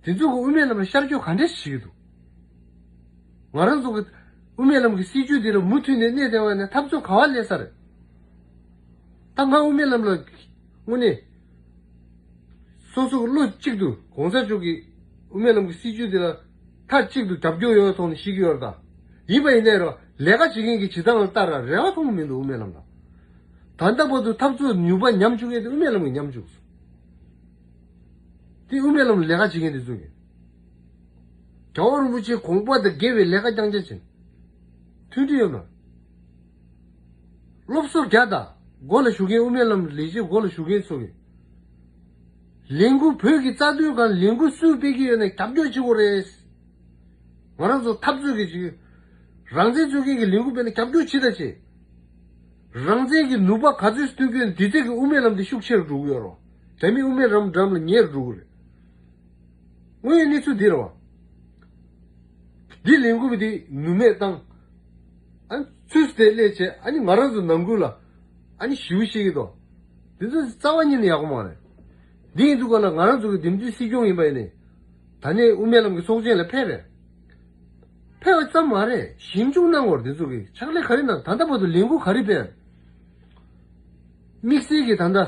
དེ་ཚོ་གིས་དབུ་མའི་ལམ་ལ་ཤར་བསྐྱོད་ག་འདྲས་བྱེད་ཀྱི་འདུག་ང་རང་ཚོ་གི་དབུ་མའི་ལམ་གྱི་སྲིད་བྱུས་འདི་ལ་མུ་མཐུད་ནས་གནས་བསྡད་པ་ན་འཐབ་རྩོད་ག་པར་སླེབས་ས་རེད། ད་ང་དབུ་མའི་ལམ་ལ་དངོས་གནས་སོ་སོ་གི་བློ་གཅིག་ཏུ་གོང་ས་མཆོག་གི་དབུ་མའི་ལམ་གྱི་སྲིད་བྱུས་འདི་ལ་མཐའ་གཅིག་ཏུ་རྒྱབ་སྐྱོར་ཡོད་ཐོག་ནས་བཤད་ཀྱི་ཡོད་རེད་ད། ཡིན་པ་ཡིན་ནའི་རོ་ལས་ཀ་བྱེད་མཁན་གྱི་བྱེད་སྟངས་ལ་ལྟ་ར་རེ་བ་མཐོང་གི་མི་འདུག་དབུ་མའི་ལམ་ལ། ད་ལྟ་བར་དུ་འཐབ་རྩོད་ནུས་པ་ཉམས་བཅུག་མཁན་དེ་དབུ་མའི་ལམ་གྱིས་ཉམས་བཅུག་སོང་། དེ་དབུ་མའི་ལམ་ལ་ལས་ཀ་བྱེད་མཁན་དེ་ཚོ་གིས། རྒྱལ་བ་རིན་པོ་ཆེའི་དགོངས་པ་དང་འགལ་བའི་ལས་ཀ་རྐྱང་རྐྱང་བྱེད། མཐུན་སྒྲིལ་ཡོད་མ། སློབ་གསོ་རྒྱག་དང་། མགོ་ལ་བཞུགས་མཁན་དབུ་མའི་ལམ་ལས་བྱེད་མགོ་ལ་བཞུགས་མཁན་ཚོ་གིས། ལས་འགུལ་བོད་ཀྱི་རྩ་དོན་སྒང་ལས་འགུལ་སུས་སྤེལ་གྱི་ཡོད་ན་རྒྱབ་སྐྱོར་བྱེད་དགོས་རེད། ང་རང་ཚོ་འཐབ་རྩོད་ཀྱི་ཅིག་རང་བཙན་རྩོད་མཁན་གྱི་ལས་འགུལ་སྤེལ་ན་རྒྱབ་སྐྱོར་བྱེད་དང་བྱེད། རང་བཙན་གྱི་ནུས་པ་ག་ཚོད་སྟོན་གྱི་ཡོད་ན་དེ་ཚོད་ཀྱི་དབུ་མའི་ལམ་དེ་ཤུགས་ཆེ་རུ་འགྲོ་གི་ཡོད་རེད། རྒྱ་མི་དབུ་མའི་ལམ་འགྲམ་ལ་ཉེ་རུ་འགྲོ་གི་རེད། དངོས་ཡོད་གནས་ཚུལ་འདི་རེད་བ། འདི་ལས་འགུལ་འདི་ནུས་མེད་བཏང་། ཨ་ནི་ཚུར་དེ་སླེབས་བྱས་ཨ་ནི་ང་རང་ཚོ་ནང་ཁུལ་ལ་ཨ་ནི་ཞེ་པོ་བཤད་ཀྱི་འདུག་འདི་ཚོ་རྩ་བ་ཉིད་ནས་ཡག་པོ་མ་རེད། འདི་ཡིན་དུས་ག་ལ་ང་རང་ཚོ་གི་འདེམས་ཐོན་སྲིད་སྐྱོང་ཡིན་པ་ཡིན་ནའི། ད་ནས་དབུ་མའི་ལམ་གྱི་ཚོགས་ཆེན་ལ་ཕེབས་རེད། ཕེབས་པ་ཙམ་མ་རེད། ཞིབ་འཇུག་གནང་དགོས་རེད། འདི་ཚོ་གི་ཕྱག་ལས་ག་རེ་གནང་། ད་ལྟ་བར་དུ་ལས་འགུལ་ག་རེ་སྤེལ། དམིགས་བསལ་གྱི་ད་ལྟ་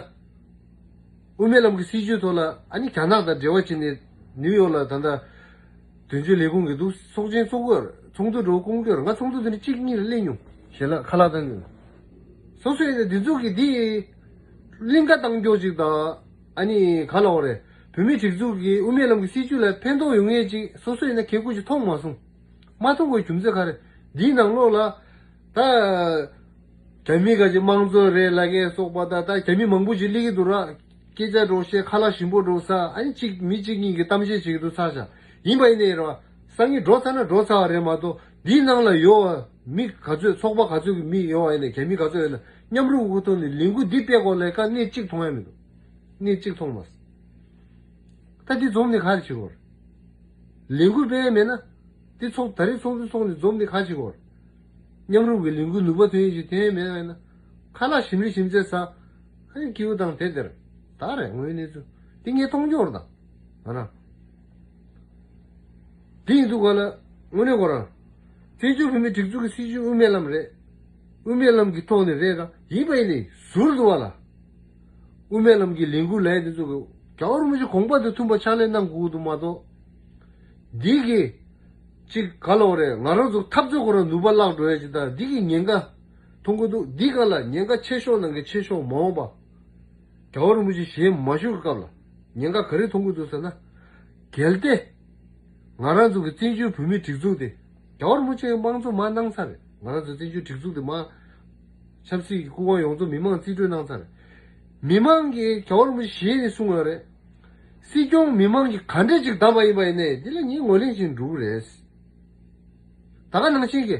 དབུ་མའི་ལམ་གྱི་སྲིད་བྱུས་ཐོག་ལ་ཨ་ནི་རྒྱ་ནག་དང་འབྲེལ་བ་བྱས་ནས་ནིའུ་ཡོག་ལ་ད་ལྟ་དོན་གཅོད་ལས་ཁུངས་ཀྱི་འདུག་ཚོགས་ཆེན་ཚོགས་ཀྱི་ཡོད་རེད། ཚོགས་འདུ་འགྲོ་སྐུང་གི་ཡོད་རེད། ང་ཚོགས་འདུ་དེ་ནས་གཅིག་གཉིས་ལ་སླེབས་མྱོང་། ཞལ་ལག་ཁ་ལག་བཏང་གི་ཡོད། སོ་སོ་ཡིན་ན་འདི་ཚོ་གི་འདི་གླིང་ག་བཏང་རྒྱུ་ཅིག་དང་ཨ་ནི་ག་ལ་བ་རེད། བོད་མིའི་སྒྲིག་འཛུགས་ཀྱི་དབུ་མའི་ལམ་གྱི་སྲིད་བྱུས་ལ་ཕན་ཐོགས་ཡོང་ངེས་ཅིག་སོ་སོ་ཡིན་ན་གལ་ཁུར་ཅིག་མཐོང་མ་སོང་། མ་མཐོང་དགོས་རྒྱུ་མཚན་ག་རེ། འདིའི་ནང་ལོགས་ལ་ད། རྒྱ་མི་ག་ཅིག་དམངས་གཙོ་རེད་ལབ་མཁན་སོགས་པ་དང་ད་རྒྱ་མི་མང་པོ་ཅིག་སླེབས་ཀྱི་འདུག་ར། སྐད་ཆ་འདྲ་བཤད་ཁ་ལག་ཞིམ་པོ་འདྲ་ཟ། ཨ་ནི་གཅིག་མི་གཅིག་གཉིས་ཀྱིས་གཏམ་བཤད་བྱེད་ཀྱི་འདུག་ཚར་བཞག་ཡིན་པ་ཡིན་ནའི་ར། སང་ཉིན་འགྲོ་ཚར་ན་འགྲོ་ཚར་བ་རེད་མ་གཏོགས་འདིའི་ནང་ལ་ཡོད་པ་མི་ག་ཚོད་ཚོགས་པ་ག་ཚོད་ཀྱི་མི་ཡོད་པ་ཡིན་ནའི་རྒྱ་མི་ག་ཚོད་ཡོད་ན་མཉམ་རུབ་ཀྱི་ཐོག་ནས་ལས་འགུལ་འདི་སྤེལ་དགོས་ལས་ཀ་སྣེ་གཅིག་མཐོང་ཡ་མི་འདུག་སྣེ་གཅིག་མཐོང་མ་སོང་། ད་འདི་འཛོམས་ནས་ག་རེ་བྱེད་དགོས་རེད། ལས་འགུལ་སྤེལ་ཡ་མེད་ན། འདི་ཚོགས་ད་རེས་ཚོགས་འདུ་ཚོགས་ནས་འཛོམས་ནས་ག་བྱེད་དགོས་རེད། མཉམ་རུབ་ཀྱི་ལས་འགུལ་ནུས་པ་ཐོན་ཡས་ཅིག་ཐོན་ཡས་མེད་ན། ཁ་ལག་ཞིམ་རེ་ཞིམ་ཚད་ཟ། ཨ་ནི་སྐྱིད་པོ་དང་དེ་དེར། ད་རེད་དངོས་ཡོད་གནས་ཚུལ། འདི་ངས་མཐོང་རྒྱུ་རེད་ད། ང་རང་། འདི་ཡིན་དུས་ག་ལ་དངོས་གནས་ཁོ་རང་། བཙན་བྱོལ་བོད་མིའི་སྒྲིག་འཛུགས་ཀྱི་སྲིད་བྱུས་དབུ་མའི་ལམ་རེད། དབུ་མའི་ལམ་གྱི་ཐོག་ནས་རེད་ར། ཡིན་པ་ཡིན་ནའི་ཟུར་དུ་བ་ལ། དབུ་མའི་ལམ་གྱི་ལས་འགུལ་ལས་དེ་ཚོ་གི་རྒྱལ་བ་རིན་པོ་ཆེ་དགོངས་པ་དང་མཐུན་པ་ཕྱག་ལས་གནང་དགོས་ཀྱི་འདུག་མ་གཏོགས། འདི་གི་ ཅིག་ག་ལོག་རེད། ང་རང་ཚོ་འཐབ་རྩོད་ཁོ་རང་ནུས་པ་བརླག་འགྲོ་ཡ་ཅིག་དང་འདི་གི་ཉེན་ཁ་མཐོང་གི་འདུག་འདི་ག་ལ་ཉེན་ཁ་ཆེ་ཤོས་ནང་གི་ཆེ་ཤོས་མ་འོངས་པ། རྒྱལ་བ་རིན་པོ་ཆེ་ཞལ་མ་བཞུགས་སྐབས་ལ་ཉེན་ཁ་ག་རེ་མཐོང་གི་འདུག་ཟེར་ན། གལ་ཏེ་ང་རང་ཚོ་གི་བཙན་བྱོལ་བོད་མིའི་སྒྲིག་འཛུགས་དེ་རྒྱལ་བ་རིན་པོ་ཆེ་གི་དམངས་གཙོ་མར་གནང་ཚར་རེད། ང་རང་ཚོ་བཙན་བྱོལ་སྒྲིག་འཛུགས་དེ་མར་ཆབ་སྲིད་ཀྱི་སྐུ་དབང་ཡོངས་རྫོགས་མི་མང་རྩིས་སྤྲོད་གནང་ཚར་རེད། མི་མང་གིས་རྒྱལ་བ་རིན་པོ་ཆེ་ཞལ་ནས་གསུངས་ཡོད་རེད། སྲིད་སྐྱོང་མི་མང་གིས་ག་འདྲས་ཅིག་བདམས་པ་ཡིན་པ་ཡིན་ནའི་འདི་ལ་ངས་ངོས་ལེན་བྱེད་འགྲོ་གི་རེད། ད་ག་ནང་བཞིན་གྱི་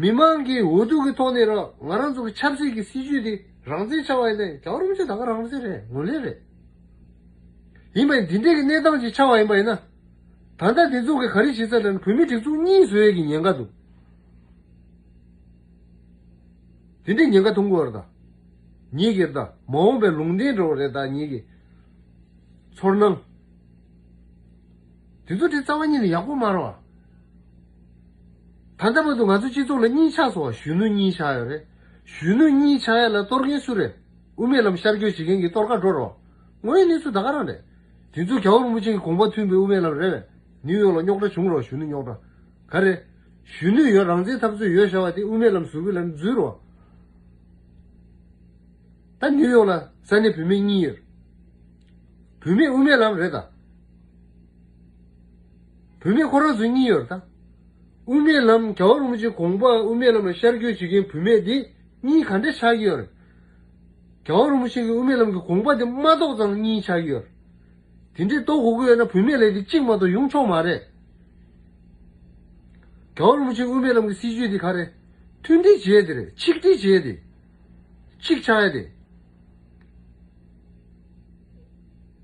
མི་མང་གིས་འོས་བསྡུ་གི་ཐོག་ནས་ར་ང་རང་ཚོ་གི་ཆབ་སྲིད་ཀྱི་སྲིད་ཇུས་དེ་རང་བཙན་ཆགས་པ་ཡིན་ནའི་རྒྱལ་བ་རིན་པོ་ཆེ་ད་ག་རང་བཙན་རེད། ངོས་ལེན་རེད། ཡིན་པ་ཡིན་འདི་འདྲས་ཀྱི་གནས་སྟངས་ཅིག་ཆགས་པ་ཡིན་པ་ཡིན་ན། ད་ལྟ་འདི་ཚོ་གི་ག་རེ་བྱེད་ས་ལ་བོད་མི་སྒྲིག་འཛུགས་གཉིས་བཟོ་ཡས་ཀྱི་ཉེན་ཁ་འདུག་དེ་འདྲའི་ཉེན་ཁ་མཐོང་གི་ཡོད་རེད་ད། ངེད་ཀྱི་ད་མ་འོངས་པའི་ལུང་བསྟན་འགྲོ་བ་རེད་ད་ངེད་ཀྱི། ཚོར་སྣང་། དེ་ཚོ་དེ་རྩ་བ་ཉིད་ནས་ཡག་པོ་མ་རེད་བ། ད་ལྟ་བར་དུ་ང་ཚོ་སྤྱི་ཚོགས་ལ་གཉིས་ཆགས་སོང་བ། གཞོན་ནུ་གཉིས་ཆགས་ཡོད་རེད། གཞོན་ནུ་གཉིས་ཆགས་ཡ་ལ་གཏོར་མཁན་སུ་རེད། དབུ་མའི་ལམ་ཤར་བསྐྱོད་བྱེད་མཁན་གྱི་གཏོར་ཁ་འགྲོ་རོགས། དངོས་ཡོད་གནས་ཚུལ་ད་ག་རང་རེད། དེ་ཚོ་རྒྱལ་བ་རིན་པོ་ཆེ་གི་དགོངས་པ་མཐུན་པའི་དབུ་མའི་ལམ་རེད་བས། ནིའུ་ཡོག་ལ་རྙོག་དྲ་བྱུང་རོགས། གཞོན་ནུ་རྙོག་དྲ། ག་རེ། གཞོན་ནུ་ཡོད་རང་བཙན་འཐབ་རྩོད་ཡོད་བྱ་བ་དེ་དབུ་མའི་ལམ་ཟུར་གི་ལམ་འཛུལ་རོགས། ད་ནིའུ་ཡོག་ལ་ས་གནས་བུད་མེད་གཉིས་ཡོད། བུད་མེད་དབུ་མའི་ལམ་རེད་ད། བུད་མེད་ཁོ་རང་ཚོ་གཉིས་ཡོད་རེད་ད། དབུ་མའི་ལམ་རྒྱལ་བ་རིན་པོ་ཆེའི་དགོངས་པ་དབུ་མའི་ལམ་ལ་ཤར་བསྐྱོད་བྱེད་མཁན་བུད་མེད་དེ་གཉིས་ག་འདྲ་ཆགས་ཀྱི་ཡོད་རེད། རྒྱལ་བ་རིན་པོ་ཆེ་གི་དབུ་མའི་ལམ་གྱི་དགོངས་པ་དེ་མ་རྟོགས་ཙང་གཉིས་ཆགས་ཀྱི་ཡོད་རེད། དེ་འདྲའི་རྟོགས་དགོས་ཀྱི་ཡོད་ན་བུད་མེད་ལས་དེ་གཅིག་མ་གཏོགས་ཡོང་ཆོག་མ་རེད། རྒྱལ་བ་རིན་པོ་ཆེ་དབུ་མའི་ལམ་གྱི་སྲིད་བྱུས་དེ་ག་རེ། མཐུན་སྒྲིལ་བྱེད་དེ་རེད། ཆིག་སྒྲིལ་བྱེད་དེ། གཅིག་ཆགས་ཡ་དེ།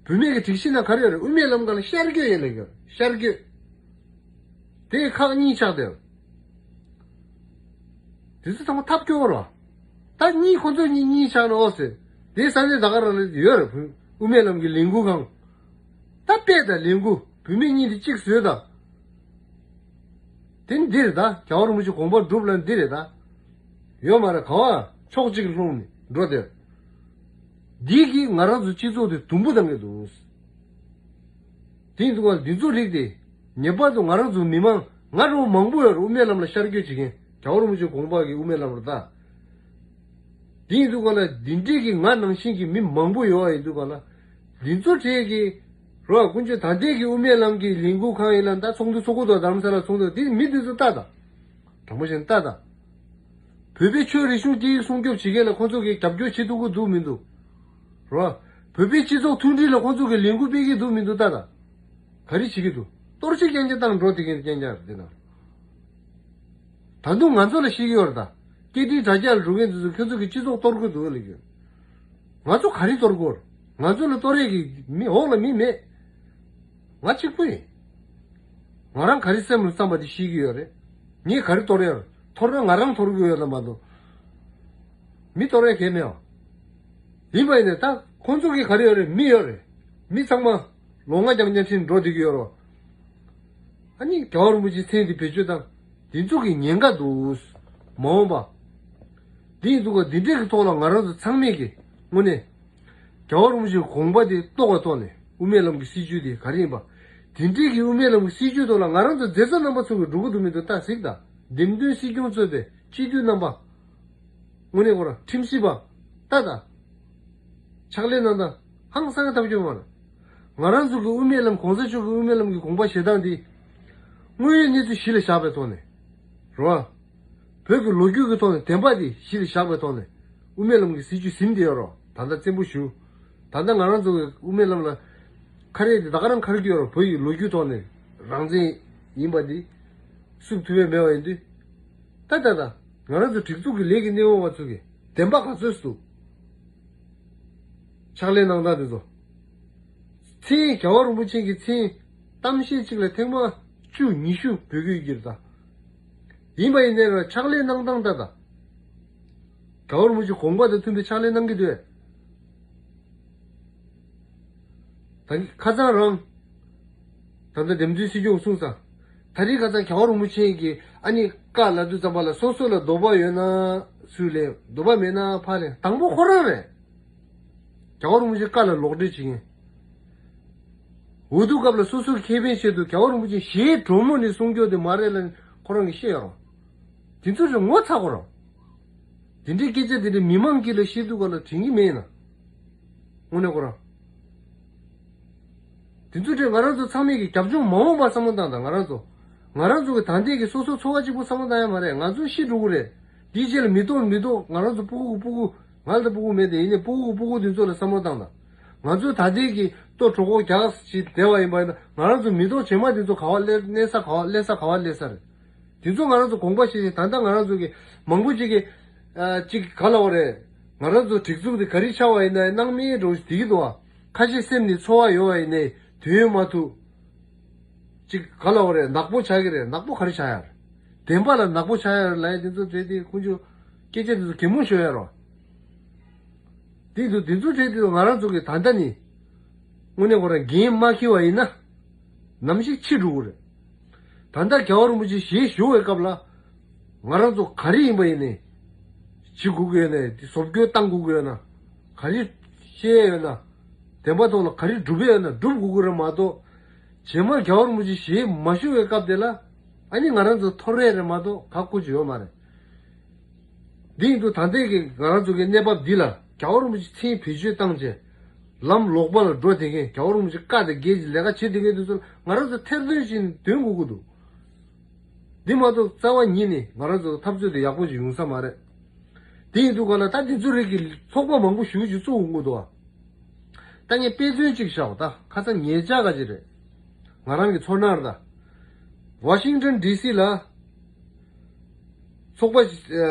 བུད་མེད་ཀྱི་སྒྲིག་གཞི་ནང་ག་རེ་ཡོད་རེད། དབུ་མའི་ལམ་སྒང་ལ་ཤར་བསྐྱོད་ཡས་ལ་ཡོད། ཤར་བསྐྱོད། དེ་ཁག་གཉིས་ཆགས་བསྡད། དེ་ཚོ་ཚང་མ་ཐབས་སྐྱོ་བོ་རེད། ད་གཉིས་ཁོ་ཚོ་གཉིས་གཉིས་ཆགས་ན་ཨོ་ཟེར། དེ་ས་གནས་ད་ག་རང་ལ་ཡོད་རེད། དབུ་མའི་ལམ་གྱི་ལས་འགུལ་ཁང་། ད་དཔེ་ད་ལས་འགུལ་བུད་མེད་གཉིས་དེ་གཅིག་བཟོས་ད། དེ་འདི་རེད་ད། རྒྱལ་བ་རིན་པོ་ཆེ་དགོངས་པ་སྒྲུབ་ལ་འདི་རེད་ད། ཡོད་མ་རེད་ག་བ་ཕྱོགས་གཅིག་ལྷུང་ནས་འགྲོ་དེ། འདི་གིས་ང་རང་ཚོ་སྤྱི་ཚོགས་དེ་དུམ་བུ་བཏང་གི་འདུག་དེ་ཡིན་དུས་ང་འདི་ཚོ་རིགས་དེ་ངེས་པར་དུ་ང་རང་ཚོ་མི་མང་ང་རང་མང་པོ་ཡོད་རེད། དབུ་མའི་ལམ་ལ་ཤར་བསྐྱོད་བྱེད་མཁན་རྒྱལ་བ་རིན་པོ་ཆེ་དགོངས་པ་གི་དབུ་མའི་ལམ་རེད་ད། དེ་ཡིན་དུས་ག་ལ་འདི་འདྲས་ཀྱི་ང་ནང་བཞིན་གྱི་མི་མང་པོ་ཡོད་པ་ཡིན་དུས་ག་ལ། འདི་ཚོ་གྲས་ཀྱི་རོ་ཀུན་སྤྱོད་ད་ལྟའི་གི་དབུ་མའི་ལམ་གྱི་ལས་འགུལ་ཁང་ཡིན་ལ་ད་ཚོགས་འདུ་ཚོགས་གི་འདུག་རྡ་རམ་ས་ལ་ཚོགས་འདུ་དེ་མི་འདི་ཚོ་ལྟ་ད། དྲང་པོ་བཤད་ན་ལྟ་ད། བོད་པའི་ཆོས་རིག་གཞུང་སྐད་ཡིག་སྲུང་སྐྱོབ་བྱེད་མཁན་ལ་ཁོ་ཚོ་གིས་རྒྱབ་སྐྱོར་བྱེད་ཐུབ་ཀྱི་འདུག་མི་འདུག་རོ། བོད་པའི་སྤྱི་ཚོགས་མཐུན་སྒྲིལ་ལ་ཁོ་ཚོ་གིས་ལས་འགུལ་སྤེལ་གྱི་འདུག་མི་འདུག་ལྟ་ད། ག་རེ་བྱེད་ཀྱི་འདུག་གཏོར་བཤིག་རྐྱང་རྐྱང་བཏང་འགྲོ་དེ་གིན་རྐྱང་རྐྱང་རེད་དེ་ན། ད་དུང་ང་ཚོ་ལ་བཤད་ཀྱི་ཡོད་རེད་ད། སྐད་འཕྲིན་དྲ་རྒྱ་ལ་འགྲོ་མཁན་དེ་ཚོ་ཁྱོད་ཚོ་གི་སྤྱི་ཚོགས་གཏོར་གི་འདུག་ལབ་ཀྱི་ཡོད། ང་ཚོ་ག་རེ་གཏོར་དགོས། ང་ཚོ་ལ་གཏོར་ཡས་ཀྱི་མི་འོག་ལ་མི་མེད། ང་གཅིག་པུ་ཡིན། ང་རང་ག་རེ་སེམས་ལ་བསམ་པ་དེ་ཤེས་ཀྱི་ཡོད་རེད། ངས་ག་རེ་གཏོར་ཡ་རེད། གཏོར་ན་ང་རང་གཏོར་གྱི་ཡོད་ལ་མ་གཏོགས། མི་གཏོར་ཡ་གལ་མེད་བ། ཡིན་པ་ཡིན་ནའི་ད་ཁོང་ཚོ་གི་ག་རེ་ཡོད་རེད། མི་ཡོད་རེད། མི་ཚང་མ་ལོ་ལྔ་རྐྱང་རྐྱང་ཕྱིན་འགྲོ་བསྡད་ཀྱི་ཡོད་རེད། ཨ་ནི་རྒྱལ་བ་རིན་པོ་ཆེའི་མཚན་འདི་བེད་སྤྱོད་བཏང་། འདི་ཚོ་གི་ཉེན་ཁ་འདུག་མ་འོངས་པ། འདི་ཡིན་འདུག་ག་འདི་འདྲས་ཀྱི་ཐོག་ལ་ང་རང་ཚོ་ཚང་མས་ཀྱི་དངོས་གནས། རྒྱལ་བ་རིན་པོ་ཆེའི་དགོངས་པ་དེ་རྟོགས་པའི་ཐོག་ནས་དབུ་མའི་ལམ་གྱི་སྲིད་བྱུས་དེ་ག་རེ་ཡིན་པ། དེ་འདྲས་ཀྱི་དབུ་མའི་ལམ་གྱི་སྲིད་བྱུས་ཐོག་ལ་ང་རང་ཚོ་མཛད་གཙོ་རྣམ་པ་ཚོ་གི་འགྲོ་གི་འདུག་མི་འདུག་ལྟ་གཟིགས་དང་། འདེམས་ཐོན་སྲིད་སྐྱོང་གཙོས་པའི་སྤྱི་འཐུས་རྣམ་པ། དངོས་གནས་ཁོ་རང་ཁྲིམས་ཞིབ་པ། ལྟ་དང་། ཕྱག་ལས་གནང་སྟངས་ཧང་སང་ཐབས་སྐྱོ་མ་རེད། ང་རང་ཚོ་གི་དབུ་མའི་ལམ་གོང་ས་མཆོག་གི་དབུ་མའི་ལམ་གྱི་དགོངས་པ་བཞེས་སྟངས་འདི། དངོས་ཡོད་གནས་ཚུལ་གཞི་ལ་བཞག་པའི་ཐོག་ནས། རེད་བ། བོད་ཀྱི་ལོ་རྒྱུས་ཀྱི་ཐོག་ནས་བདེན་པ་འདི་གཞི་ལ་བཞག་པའི་ཐོག་ནས། དབུ་མའི་ལམ་གྱི་སྲིད་བྱུས་ཟིན་བསྡད་ཡོད་རོགས། ད་ལྟ་བཙན་པོ་ཞུ། ད་ལྟ་ང་རང་ཚོ་གི་དབུ་མའི་ལམ་ལ། ཁ་རས་འདི་ད་ག་རང་ཁར་གྱི་ཡོད་རོགས། བོད་ཀྱི་ལོ་རྒྱུས་ཐོག་ནས་རང་བཙན་ཡིན་པ་འདི། བསུབ་ཐུབ་པའི་མེད་པ་ཡིན་དུས། ད་ད་ད། ང་རང་ཚོ་སྒྲིག་འཛུགས་ཀྱི་ལས་ཀྱི་གནས་བབ་པ་ཚོ་གིས་བདེན་པ་ག་ཚོད་འདུག་ཕྱག་ལས་གནང་སྟངས་དེ་ཚོ། མཚན་རྒྱལ་བ་རིན་པོ་ཆེ་གི་མཚན་གཏམ་བཤད་གཅིག་ལ་ཐེངས་མ་བཅུ་ཉི་ཤུ་འབོད་སྐུལ་གྱིར་ད། ཡིན་པ་ཡིན་ནའི་ར་ཕྱག་ལས་གནང་སྟངས་ད་ད། རྒྱལ་བ་རིན་པོ་ཆེ་དགོངས་པ་དང་མཐུན་པའི་ཕྱག་ལས་གནང་གི་འདུག་ད་ཁ་སང་རང་། ད་ལྟ་འདེམས་ཐོན་སྲིད་སྐྱོང་གསུངས་ས། ད་རེས་ཁ་སང་རྒྱལ་བ་རིན་པོ་ཆེ་གིས་ཨ་ནི་བཀའ་ལབ་དུས་ཙམ་པ་ལ་སོ་སོ་ལ་འདོད་པ་ཡོད་ན་སུས་ལེན། འདོད་པ་མེད་ན་ཕར་ལེན། དང་པོ་ཁོ་རང་རེད། རྒྱལ་བ་རིན་པོ་ཆེ་བཀའ་ལ་ལོག་འགྲེལ་བྱེད་མཁན། འོས་བསྡུ་སྐབས་ལ་སོ་སོའི་ཁེ་ཕན་ཆེད་དུ་རྒྱལ་བ་རིན་པོ་ཆེ་ཞེ་གྲོས་མོལ་ནས་གསུང་རྒྱུ་དེ་མ་རེད་ལ་ཁོ་རང་གིས་བཤད་ཡོད་རེད། དེ་ཚོ་རེད་ངོ་ཚ་དགོས་རེད། དེ་འདྲའི་སྐད་ཆ་དེ་འདྲ་མི་མང་དཀྱིལ་ལ་བཤད་དུས་ག་ལ་དྲན་གྱི་མེད་ན། དངོས་གནས་ཁོ་རང་། དེ་ཚོ་དེ་ང་རང་ཚོ་ཚང་མས་ཀྱི་རྒྱབ་ལྗོངས་མ་འོངས་པ་བསམ་བློ་བཏང་དང་། ང་རང་ཚོ་ང་རང་ཚོ་གི་ད་ལྟའི་གི་སོ་སོ་འཚོ་བ་གཅིག་པུ་བསམ་བློ་བཏང་ཡ་མ་རེད། ང་ཚོ་ཤི་འགྲོ་གི་རེད། དེའི་རྗེས་ལ་མི་ཐོག་མི་ཐོག་ང་རང་ཚོ་སྤུ་གུ་གི་སྤུ་གུ། ང་ལ་ད་སྤུ་གུ་མེད་དེ་ཡིན་ནའི་སྤུ་གུ་གི་སྤུ་གུ་དེ་ཚོ་ལ་བསམ་བློ་བཏང་དང་། ང་ཚོ་ད་ལྟའི་གི་ལྟོ་གྲོད་ཁོག་རྒྱགས་ཤིག་བསྡད་པ་ཡིན་པ་ཡིན་ན། ང་རང་ཚོ་མི་ཐོག་རྗེས་མ་དེ་ཚོ་ག་བ་སླེབས། གནས་ས་ག་བ་སླེབས་ས་ག་བ་སླེབས་ས་རེད། དེ་ཚོ་ང་རང་ཚོ་དགོངས་པ་བཞེས་ཤིང་། ད་ལྟ་ང་རང་ཚོ་གི་མང་པོ་ཅིག་གི་ཨ་ཅིག་ག་ལབ་དགོས་རེད། ང་རང་ཚོ་སྒྲིག་འཛུགས་དེ་ག་རེ་ཆགས་པ་ཡིན་ན་སྣང་མེད་འགྲོ་བསྡད་ཀྱི་འདུག་བ། ཁ་ཤས་སེམས་ནས་ཚོར་བ་ཡོད་པ་ཡིན་ནའི་དུས་ཡུན་མ་ཐུབ། ཅིག་ག་ལབ་དགོས་རེད། ནག་པོ་ཆགས་ཀྱི་རེད། ནག་པོ་ག་རེ་ཆགས་ཡ་རེད། བདེན་པ་ལ་ནག་པོ་ཆགས་ཡ་རེད་ལབ་ཡ་དེ་ཚོ་བྱས་ཏེ་ཁོང་ཚོ་སྐད་ཆ་དེ་ཚོ་གད་མོ་ཤོར་ཡ་རེད། དེ་དུས་དེ་ཚོ་བྱས་དུས་ང་རང་ཚོ་གི་ད་ལྟ་ནི་དངོས་གནས་ཁོ་རང་འགན་མ་འཁྱེར་བ་ཡིན་ན་ནམ་ཞིག་འཆི་འགྲོ་གི་རེད། ད་ལྟ་རྒྱལ་བ་རིན་པོ་ཆེ་ཞལ་བཞུགས་པའི་སྐབས་ལ་ང་རང་ཚོ་ག་རེ་ཡིན་པ་ཡིན་ནའི་བྱེད་དགོས་ཀྱི་ཡོད་ནའི། དེ་བཟོ་བཀོད་བཏང་དགོས་ཀྱི་ཡོད་ན། ག་རེ་བཤད་ཡོད་ན། བདེན་པ་ཐོག་ལ་ག་རེ་སྒྲུབ་ཡོད་ན་སྒྲུབ་དགོས་ཀྱི་རེད་མ་གཏོགས། རྗེས་མ་རྒྱལ་བ་རིན་པོ་ཆེ་ཞལ་མ་བཞུགས་པའི་སྐབས་དེ་ལ་ཨ་ནི་ང་རང་ཚོ་འཐོར་རེད་རེད་མ་གཏོགས་ག་ཀུ་ཅི་ཡོད་མ་རེད། འདི་ཡིན་དུས་ད་ལྟའི་གི་ང་རང་ཚོ་གི་གནས་བབ་འདི་ལ་རྒྱལ་བ་རིན་པོ་ཆེ་མཚན་བེད་སྤྱོད་བཏང་བྱས། ལམ་ལོག་པ་ལ་འགྲོ་བསྡད་མཁན། རྒྱལ་བ་རིན་པོ་ཆེ་བཀའ་དང་འགལ་གྱི་ལས་ཀ་བྱེད་བསྡད་མཁན་དེ་ཚོ་ལ་ང་རང་ཚོ་ཐེར་འདོན་བྱས་ནས་འདོན་དགོས་ཀྱི་འདུག་འདི་མ་གཏོགས་རྩ་བ་ཉིད་ནས་ང་རང་ཚོ་འཐབ་རྩོད་དེ་ཡག་པོ་ཞིག་ཡོང་ས་མ་རེད། དེ་ཡིན་དུས་ག་ལ་ད་འདི་ཚོ་རིགས་ཀྱི་ཚོགས་པ་མང་པོ་ཞེ་པོ་ཅིག་བཙུགས་ཡོང་གི་འདུག་བ། ད་ངས་དཔེ་མཚོན་གཅིག་བཞག་ད་ཁ་སང་ཉེ་ཆར་ག་ཅིག་རེད། ང་རང་གི་ཚོར་སྣང་རེད་ད། ཝ་ཤིང་ཏོན་ཌི་སི་ལ་ཚོགས་པ་ཞིག་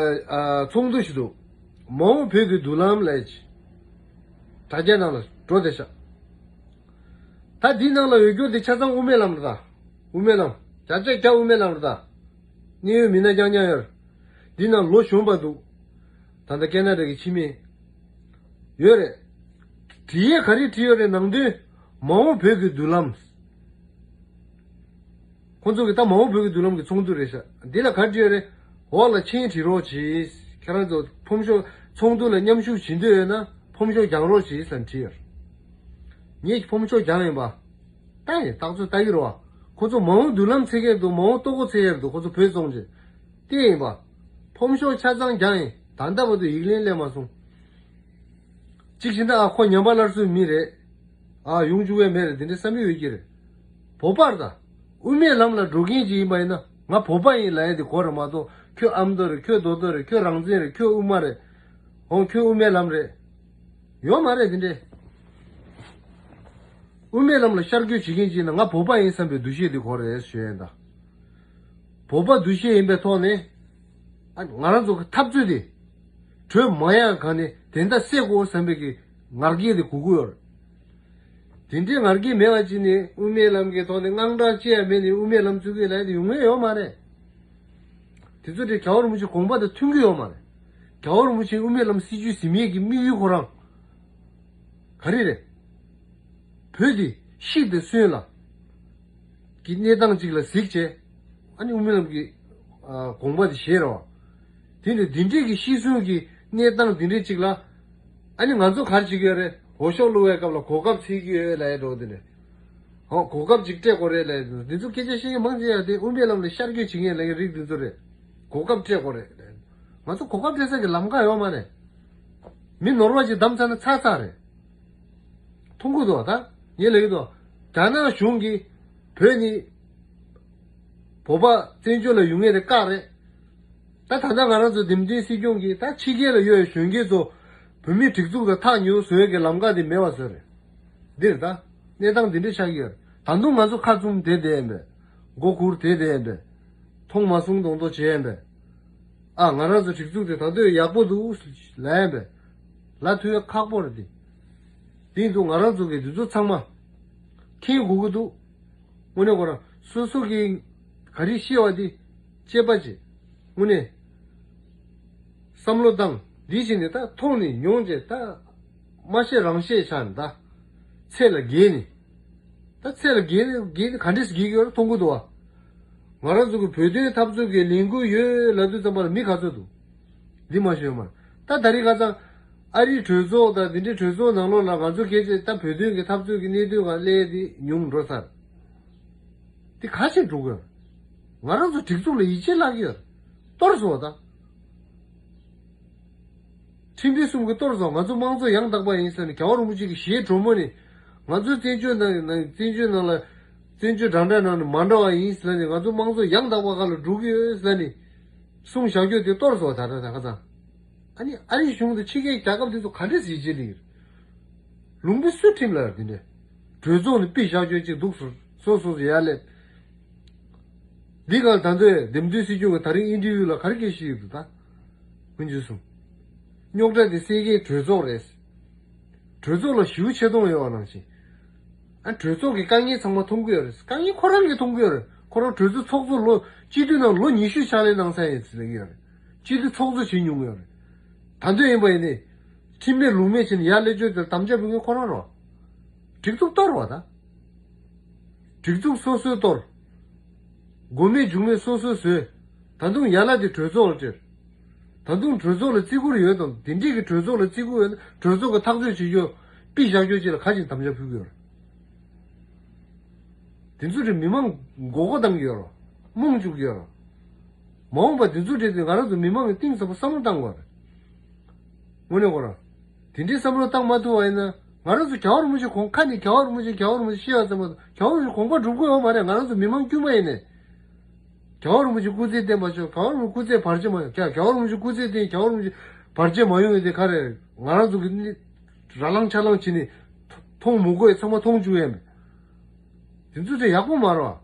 ཨ་ཨ་ཚོགས་འདུ་ཞིག་འདུག་མ་འོངས་བོད་ཀྱི་མདུན་ལམ་ལབ་ཅིག་དྲ་རྒྱ་ནང་ལ་འགྲོ་བསྡད་ཤག་ད་འདིའི་ནང་ལ་ཡོད་རྒྱུ་དེ་ཆ་ཚང་དབུ་མའི་ལམ་རེད་ད། དབུ་མའི་ལམ། བརྒྱ་ཆ་བརྒྱ་དབུ་མའི་ལམ་རེད་ད། གནད་ཡོད་མི་སྣ་རྐྱང་རྐྱང་ཡོད་རེད། འདི་ནང་ལོ་གཞོན་པ་འདུག་ད་ལྟ་ཁེ་ན་ཌ་གི་ཕྱི་མི་ཡོད་རེད། བྲིས་ཡས་ག་རེ་བྲིས་ཡོད་རེད། ནང་དོན་མ་འོངས་བོད་ཀྱི་མདུན་ལམ། ཁོང་ཚོ་གི་ད་མ་འོངས་བོད་ཀྱི་མདུན་ལམ་གྱི་ཚོགས་འདུ་རེད་ཤག་འདི་ལ་ག་རེ་བྲིས་ཡོད་རེད། འོག་ལ་མཆན་བྲིས་རོགས་གྱིས། ཁྱེད་རང་ཚོ་ཕོམ་ཤོག་ཚོགས་འདུ་ལ་མཉམ་ཞུགས་བྱེད་འདོད་ཡོད་ན་ཕོམ་ཤོག་རྒྱག་རོགས་གྱིས་ཟེར་བྲིས་ཡོད་རེད། ངས་ཕོམ་ཤོག་རྒྱག་ཡིན་པ། ལྟ་ཡིན། རྟགས་ཚོད་ལྟ་གི་རོ། ཁོ་ཚོ་མ་འོངས་མདུན་ལམ་འཚོལ་མཁན་འདུག་མ་འོངས་ལྟོ་གོས་འཚོལ་ཡས་འདུག་ཁོ་ཚོ་བོད་བཙོང་བྱས། དེ་ཡིན་པ། ཕོམ་ཤོག་ཆ་ཚང་རྒྱག་ཡིན། ད་ལྟ་བར་དུ་ཡིག་ལན་སླེབས་མ་སོང་། གཅིག་བྱས་ན་ཨ་ཁོ་ཉམས་པ་སླར་གསོའི་མི་རེད། ཨ་ཡོང་བཅུག་ཡས་མེད་རེད། དེ་འདྲའི་བསམ་ཡུལ་ཡོད་ཀྱི་རེད། བོད་པར་ད། དབུ་མའི་ལམ་ལ་འགྲོ་མཁན་ཅིག་ཡིན་པ་ཡིན་ན་ང་བོད་པ་ཡིན་ལབ་ཡས་དེ་གོ་རེད་མ་གཏོགས། ཁྱོད་ཨ་མདོ་རེད། ཁྱོད་རྡོ་རྡོ་རེད། ཁྱོད་རང་བཙན་རེད། ཁྱོད་དབུ་མ་རེད། འོང་ཁྱོད་དབུ་མའི་ལམ་རེད། ཡོད་མ་རེད་དེ་འདྲས། དབུ་མའི་ལམ་ལ་ཤར་སྐྱོད་བྱེད་མཁན་ཅིག་ན་ང་བོད་པ་ཡིན་བསམ་པའི་འདུ་ཤེས་དེ་དགོས་རེད་ཞུ་ཡས་ད། བོད་པ་འདུ་ཤེས་ཡིན་པའི་ཐོག་ནས། ཨ་ང་རང་ཚོ་གི་འཐབ་རྩོད་དེ། གྲོལ་མ་ཡག་ག་ནས་དེ་འདྲ་སེལ་དགོས་བསམ་པའི་གི་ང་རྒྱལ་དེ་དགོས་ཀྱི་ཡོད་རེད། དེ་འདྲའི་ང་རྒྱལ་མེད་པ་ཅིག་ནས་དབུ་མའི་ལམ་གྱི་ཐོག་ནས་དངངས་སྐྲག་ཅི་ཡང་མེད་ནས་དབུ་མའི་ལམ་བཙུགས་ཀྱི་ལབ་དེ་ཡོང་ངེས་ཡོད་མ་རེད། དེ་ཚོ་དེ་རྒྱལ་བ་རིན་པོ་ཆེ་དགོངས་པ་དང་མཐུན་གྱི་ཡོད་མ་རེད། རྒྱལ་བ་རིན་པོ་ཆེའི་དབུ་མའི་ལམ་སྲིད་བྱུས་ཟིན་ཡས་ཀྱི་དམིགས་ཡུལ་ཁོ་རང་། ག་རེ་རེད། བོད་འདི་ཤི་དང་གསོན་ལ། གི་གནས་སྟངས་གཅིག་ལ་གཟིགས་བྱས། ཨ་ནི་དབུ་མའི་ལམ་གྱི་ཨ་དགོངས་པ་དེ་བཞེས་ར་བ། དེ་ནས་འདི་འདྲས་ཀྱི་ཤི་གསོན་གྱི་གནས་སྟངས་འདི་འདྲས་གཅིག་ལ། ཨ་ནི་ང་ཚོ་ག་རེ་བྱེད་ཀྱི་ཡོད་རེད། འོས་ཤོག་བླུག་པའི་སྐབས་ལ་གོ་སྐབས་འཚོལ་གྱི་ཡོད་ལབ་ཡས་འགྲོ་འདི་ནས། ཧོ་གོ་སྐབས་ཅིག་སྤྲད་དགོས་རེད་ལབ་ཡས་འདི་ཚོ་སྐད་ཆ་བཤད་མཁན་མང་ཆེ་ཡ་དེ་དབུ་མའི་ལམ་ལ་ཤར་སྐྱོད་བྱེད་མཁན་ལབ་མཁན་རིགས་འདི་ཚོ་རེད། གོ་སྐབས་སྤྲད་དགོས་རེད་ལབ། ང་ཚོ་གོ་སྐབས་སྤྲད་ས་གི་ལམ་ཁ་ཡོད་མ་རེད། མི་ནོར་བ་ཅིག་བདམས་ཚར་ན་ཚར་ཚར་རེད། མཐོང་གི་འདུག་ད། ངས་ལབ་ཀྱི་འདུག་རྒྱ་ནག་གཞུང་གིས་བོད་ནི་བོད་པ་བཙན་བྱོལ་ལ་ཡོང་ངེས་རེད་བཀག་རེད། ད་ད་ལྟ་ང་རང་ཚོ་འདེམས་ཐོན་སྲིད་སྐྱོང་གིས་ད་ཕྱི་རྒྱལ་ལ་ཡོད་པའི་གཞོན་སྐྱེས་ཚོ་བོད་མིའི་སྒྲིག་འཛུགས་དང་ཐག་ཉེ་པོ་བཟོ་ཡས་ཀྱི་ལམ་ཁ་དེ་མེད་པ་བཟོས་རེད། འདིར་ད། གནས་སྟངས་འདི་འདྲ་ཆགས་ཀྱི་ཡོད་རེད། ད་དུང་ང་ཚོ་ཁ་བཙུམ་བསྡད་བསྡད་ཡིན་པས། མགོ་སྒུར་བསྡད་བསྡད་ཡིན་པས། མཐོང་མ་སོང་མདོག་མདོག་བྱས་ཡིན་པས། ཨ་ང་རང་ཚོ་སྒྲིག་འཛུགས་དེ་ད་དུང་ཡག་པོ་འདུག་ལབ་ཡིན་པས། ལབ་ཐུབ་ཡ་ཁག་པོ་རེད་དེ། དེ་ཡིན་དུས་ང་རང་ཚོ་གི་འདི་ཚོ་ཚང་མ་མཁྱེན་དགོས་ཀྱི་འདུག་དངོས་གནས་ཁོ་རང་སོ་སོ་གི་ག་རེ་ཤེས་པ་དེ་དཔྱད་པ་བྱེད། དངོས་གནས་བསམ་བློ་བཏང་། འདི་བྱས་ནས་ད་མཐོང་ནས་མྱོང་བྱས། ད་མ་ཤེས་རང་ཤེས་ཆགས་ནས་ད་ཚད་ལ་བརྒལ་ནས། ད་ཚད་ལ་བརྒལ་ནས་བརྒལ་ནས་ག་འདྲས་སེ་བརྒལ་གྱི་ཡོད་རེད་མཐོང་གི་འདུག་བ། ང་རང་ཚོ་གི་བོད་དོན་འཐབ་རྩོད་ཀྱི་ལས་འགུལ་ཡོད་ལབ་དུས་ཙམ་པ་ལ་མི་ག་ཚོད་འདུག་འདི་མ་ཤེས་ཡོད་མ་རེད། ད་ད་རེས་ཁ་སང་ ཨ་རིའི་གྲོས་ཚོགས་དང་དེ་འདྲའི་གྲོས་ཚོགས་ནང་ལོགས་ལ་ང་ཚོ་སྐད་ཆ་ད་བོད་དོན་གྱི་འཐབ་རྩོད་ཀྱི་གནད་དོན་སྒང་སླེབས་དེ་ཉུང་འགྲོ་ཚར། དེ་ག་ཕྱིར་འགྲོ་དགོས། ང་རང་ཚོ་སྒྲིག་འཛུགས་ལ་ཡིད་ཆེས་བརླག་གི་ཡོད། གཏོར་བཟོ་དང་། ཁྲིམས་དཔོན་གསུམ་གྱིས་གཏོར་བཟོ། ང་ཚོ་དམངས་གཙོ་ཡང་དག་པ་ཡིན་ཟེར་ནས་རྒྱལ་བ་རིན་པོ་ཆེ་གི་ཞལ་དྲོན་མོ་ནས། ང་ཚོའི་བཙན་བྱོལ་ནང་ནང་བཙན་བྱོལ་ནང་ལ་བཙན་བྱོལ་འདྲ་འདྲ་ནང་ནས་མ་འདྲ་བ་ཡིན་ཟེར་ནས། ང་ཚོ་དམངས་གཙོ་ཡང་དག་པ་སྒང་ལ་འགྲོ་གི་ཡོད་ཟེར་ནས་གསུངས་བཞག་རྒྱུ་དེ་གཏོར་བཟོ་ད་ལྟ་ད་ག་ཚང་། ཨ་ནི་ཨ་རིའི་གཞུང་དང་ཕྱི་རྒྱལ་རྒྱལ་ཁབ་དེ་ཚོ་ག་འདྲས་ཡིད་ཆེས་ལེགས། ལུང་པ་སུས་ཁྲིམས་ལ་དེ་འདྲས། གྲོས་ཚོགས་ནས་ཕུད་བཞག་རྒྱུ་ཅིག་འདུག་སོ་སོ་སོ་ཡར་སླེབས། འདི་ག་ལ་ད་ལྟའི་འདེམས་ཐོན་སྲིད་སྐྱོང་གི་ད་རིང་ཨིན་ཊར་ཝིའུ་ལ་ག་རེ་སྐད་བཤད་ཀྱི་འདུག་ད། ཀུན་སྤྱོད་གསུམ། རྙོག་དྲ་དེ་སེལ་མཁན་གྲོས་ཚོགས་རེད། གྲོས་ཚོགས་ལ་ཞེ་པོ་ཆེ་མཐོང་ཡོད་པ་ནང་བཞིན། ཨ་གྲོས་ཚོགས་ཀྱི་དཀའ་ངལ་ཚང་མ་མཐོང་གི་ཡོད་རེད། དཀའ་ངལ་ཁོ་རང་གིས་མཐོང་གི་ཡོད་རེད། ཁོ་རང་གྲོས་ཚོགས་ཚོགས་གཙོ་ལོ་སྤྱི་འཐུས་ནང་ལོ་ཉི་ཤུ་ཕྱག་ལས་གནང་ས་ཡིན་ཟེར་གྱི་ཡོད་རེད། སྤྱི་འཐུས་ཚོགས་གཙོ་བྱེད་མྱོང་ཡོད་རེད། ད་དུང་ཡིན་པ་ཡིན་ནའི། ཁྲིམས་མེད་ལུགས་མེད་བྱས་ནས་ཡར་སླེབས་ཆོག་དེར་དམ་བཅའ་ཕུལ་མཁན་ཁོ་རང་རེད། སྒྲིག་འཛུགས་གཏོར་བ་དང་། སྒྲིག་འཛུགས་སོ་སོས་གཏོར། མགོ་མེད་མཇུག་མེད་སོ་སོས་བཟོས། ད་དུང་ཡར་ལ་དེ་གྲོས་ཚོགས་ལ་སྤྲད། ད་དུང་གྲོས་ཚོགས་ལ་བརྩི་བཀུར་ཡོད་དམ། དེ་འདྲས་ཀྱི་གྲོས་ཚོགས་ལ་བརྩི་བཀུར་ཡོད་ན་གྲོས་ཚོགས་ཀྱི་ཐག་གཅོད་བྱེད་རྒྱུ་ཕུད་བཞག་རྒྱུ་ཅིག་ལ་ག་ཅིག་དམ་བཅའ་ཕུལ་གྱི་ཡོད་རེད། དེ་ཚོ་རེད་མི་མང་མགོ་སྐོར་བཏང་གི་ཡོད་རེད། རྨོངས་བཅུག་གི་ཡོད་རེད། མ་འོངས་པ་དེ་ཚོ་རེད་དེ་ང་རང་ཚོ་མི་མང་གི་གཏིང་ཟབ་པོ་བསམ་བློ་བཏང་དགོས་རེད། དངོས་གནས་ཁོ་རང་། དེ་འདྲའི་བསམ་བློ་བཏང་མ་ཐུབ་པ་ཡིན་ན། ང་རང་ཚོ་རྒྱལ་བ་རིན་པོ་ཆེ་དགོངས་ཁ་ནས་རྒྱལ་བ་རིན་པོ་ཆེ་རྒྱལ་བ་རིན་པོ་ཆེ་ཤི་བ་ཙམ་མ་གཏོགས་རྒྱལ་བ་རིན་པོ་ཆེ་དགོངས་པ་འགྲུབ་ཀྱི་ཡོད་མ་རེད། ང་རང་ཚོ་མི་མང་དཀྱུས་མ་ཡིན་ནས། རྒྱལ་བ་རིན་པོ་ཆེ་སྐུ་ཚེ་བརྟན་པར་ཤོག་རྒྱལ་བ་རིན་པོ་ཆེ་སྐུ་ཚེ་བར་ཆད་མ་ཡོང་། རྒྱལ་རྒྱལ་བ་རིན་པོ་ཆེ་སྐུ་ཚེ་བརྟན། རྒྱལ་བ་རིན་པོ་ཆེ་བར་ཆད་མ་ཡོང་ཡོད་དེ་ག་རེ་རེད། ང་རང་ཚོ་གི་ནི་ར་ལང་ཆ་ལང་བྱས་ནས་མཐོང་མི་དགོས་ཡ་ཚང་མ་མཐོང་བཅུག་ཡ་མེད། དེ་ཚོ་དེ་ཡག་པོ་མ་རེད་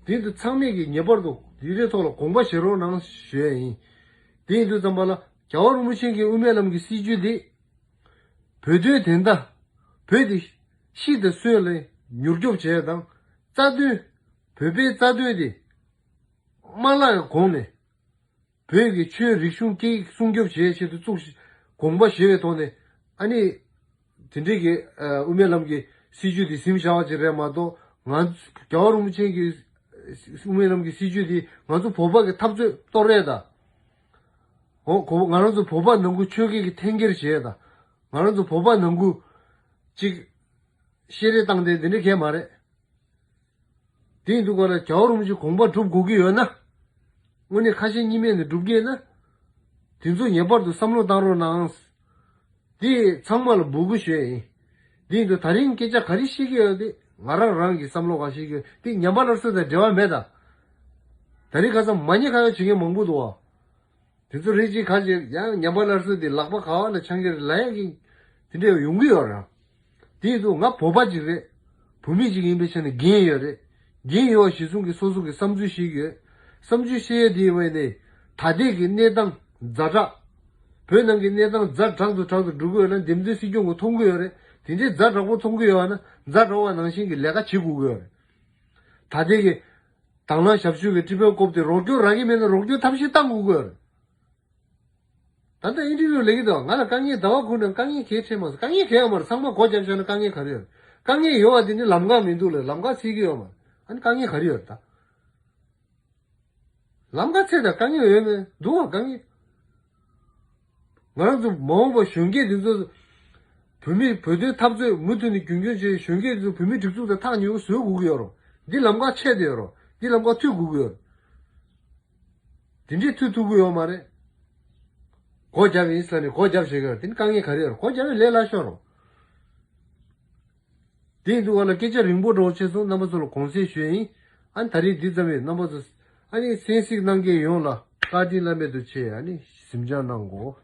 བ། དེ་ཚོ་ཚང་མས་ཀྱི་ངེས་པར་དུ་དེ་རེ་ཐོག་ལ་དགོངས་པ་བཞེས་རོགས་གནང་ཞུ་ཡ་ཡིན། དེ་ཡིན་དུས་ཙམ་པ་ལ་རྒྱལ་བ་རིན་པོ་ཆེ་གི་དབུ་མའི་ལམ་གྱི་སྲིད་བྱུས་དེ། བོད་དོན་བདེན་མཐའ། བོད་དེ་ཤི་དང་གསོན་ལ་མྱུར་སྐྱོབ་བྱས་དང་། རྩ་དོན། བོད་པའི་རྩ་དོན་དེ་མ་བརླག་གོང་ནས། བོད་ཀྱི་ཆོས་རིག་གཞུང་སྐད་ཡིག་སྲུང་སྐྱོབ་བྱེད་ཆེད་དུ་བཙུགས་ཤིག་དགོངས་པ་བཞེས་པའི་ཐོག་ནས། ཨ་ནི། དེ་འདྲའི་གི་ཨ་དབུ་མའི་ལམ་གྱི་སྲིད་བྱུས་དེ་ཟིན་བཞག་པ་ཅིག་རེད་མ་གཏོགས། ང་རྒྱལ་བ་རིན་པོ་ཆེ་གི་དབུ་མའི་ལམ་གྱི་སྲིད་བྱུས་དེ་ང་ཚོ་བོད་པ་གི་འཐབ་རྩོད་གཏོར་རེས་དང་། འོ་གོ་ང་རང་ཚོ་བོད་པ་ནང་ཁུལ་ཆོས་བརྒྱུད་ཀྱི་འཐེན་འཁྱེར་བྱེད་དང་། ང་རང་ཚོ་བོད་པ་ནང་ཁུལ་ཅིག་བཤད་རེས་བཏང་སྟེ་འདི་འདྲ་གས་མ་རེད། དེ་ཡིན་དུས་ག་ལ་རྒྱལ་བ་རིན་པོ་ཆེ་དགོངས་པ་སྒྲུབ་དགོས་ཀྱི་ཡོད་ན། དངོས་གནས་ཁ་ཞེ་གཉིས་མེད་ནས་སྒྲུབ་ཀྱི་ཡོད་ན། དེ་ཚོ་ངེས་པར་དུ་བསམ་བློ་བཏང་རོགས་གནང་། དེ་ཚང་མ་ལ་འབོད་སྐུལ་ཞུ་ཡ་ཡིན། དེ་ཡིན་དུས་ད་རིང་སྐད་ཆ་ག་རེ་བཤད་ཀྱི་ཡོད་དེ་ང་རང་རང་གི་བསམ་བློ་ག་བཤད་ཀྱི་ཡོད་དེ་ཉམས་པ་སླར་གསོ་དང་འབྲེལ་བ་མེད་ད། ད་རིང་ཁ་སང་མ་ཉེས་ཁ་གཡོག་བྱེད་མཁན་མང་པོ་འདུག་བ། དེ་ཚོ་རེད་ཅིག་ག་ཅིག་ཡང་ཉམས་པ་སླར་གསོ་དེ་ལག་པ་ག་བ་ལ་འཆང་གི་རེད་ལབ་ཡ་གི། དེ་འདྲ་ཡོང་གི་ཡོད་རེད། དེ་ཡིན་དུས་ང་བོད་པ་ཅིག་རེད། བོད་མི་ཅིག་ཡིན་པའི་ཆ་ནས་འགན་ཡོད་རེད། འགན་ཡོད་པ་གཞིར་བཟུང་གིས་སོ་སོ་གི་བསམ་ཚུལ་བཤད་ཀྱི་ཡོད། བསམ་ཚུལ་བཤད་ཡ་དེ་ཡིན་པ་ཡིན་ནའི། ད་ལྟའི་གི་གནས་སྟངས་ཛ་དྲག་བོད་ནང་གི་གནས་སྟངས་ཛ་དྲག་ཏུ་དྲག་ཏུ་འགྲོ་གི་ཡོད་ན་འདེམས་ཐོན་སྲིད་སྐྱོང་གིས་མཐོང་གི་ཡོད་རེད། དེ་འདྲའི་ཛ་དྲག་པོ་མཐོང་གི་ཡོད་ན་ཛ་དྲག་པ་ནང་བཞིན་གྱི་ལས་ཀ་བྱེད་དགོས་ཀྱི་ཡོད་རེད། ད་ལྟའི་གི་དང་བླངས་ཞབས་ཞུ་གི་ཀྲི་པའི་སྐོབ་དེ་རོགས་སྐྱོར་རག་གི་མེད་ན་རོགས་སྐྱོར་ཐབས་ཤེས་བཏང་དགོས་ཀྱི་ཡོད་རེད། ད་ལྟ་ཨིན་ཊར་ཝིའུ་ལས་ཀྱི་འདུག་ང་ལ་དཀའ་ངལ་ཟླ་བ་དགུ་ནང་དཀའ་ངལ་གང་ཡང་འཕྲད་མ་སོང་། དཀའ་ངལ་གང་ཡང་མ་རེད། ཚང་མ་སྒོ་བརྒྱབ་བཞག་ན་དཀའ་ངལ་ག་རེ་ཡོད། དཀའ་ངལ་ཡོད་པ་དེ་ནི་ལམ་ཁ་མི་འདུག་ལ་ལམ་ཁ་འཚོལ་གྱི་ཡོད་མ་རེད། ཨ་ནི་དཀའ་ངལ་ག་རེ་ཡོད་རེད་ད། ལམ་ཁ་འཚོལ་དང་དཀའ་ངལ་ཡོད་མེད་འདུག་བ་དཀའ་ངལ། ང་རང་ཚོ་མ་འོངས་པ་གཞོན་སྐྱེས་འདི་ཚོ། བོད་མི་བོད་དོན་འཐབ་རྩོད་མུ་མཐུད་ནས་རྒྱུན་འཁྱོངས་བྱས་གཞོན་སྐྱེས་འདི་ཚོ་བོད་མི་སྒྲིག་འཛུགས་དང་ཐག་ཉེ་པོ་བཟོ་དགོས་ཀྱི་ཡོད་རེད། འདི་ལམ་ཁ་ཆད་བསྡད་ཡོད་རེད། འདི་ལམ་ཁ་མཐུད་དགོས་ཀྱི་ཡོད་རེད། དེ་འདྲས་མཐུད་ཐུབ་ཀྱི་ཡོད་མ་རེད། སྒོ་བརྒྱབ་ཡིན་ཟེར་ནས་སྒོ་བརྒྱབ་བཞག་གི་ཡོད་རེད། དེ་ནི་དཀའ་ངལ་ག་རེ་ཡོད་རེད། སྒོ་བརྒྱབ་ཡིན་ལས་སླ་ཤོས་རེད། དེ་ཡིན་དུས་ག་ལ་སྐད་ཆ་རིང་པོ་འགྲོ་ཆེད་སོང་རྣམ་པ་ཚོ་ལ་དགོངས་སེལ་ཞུ་ཡ་ཡིན། ཨ་ནི་ད་རེས་འདི་ཙམ་ཡིན། རྣམ་པ་ཚོ་ཨ་ནི་གསན་གཟིགས་གནང་མཁན་ཡོངས་ལ་བཀའ་དྲིན་བླ་མེད་དུ་ཆེ། ཨ་ནི་གཟིམ་འཇག་གནང་གོ།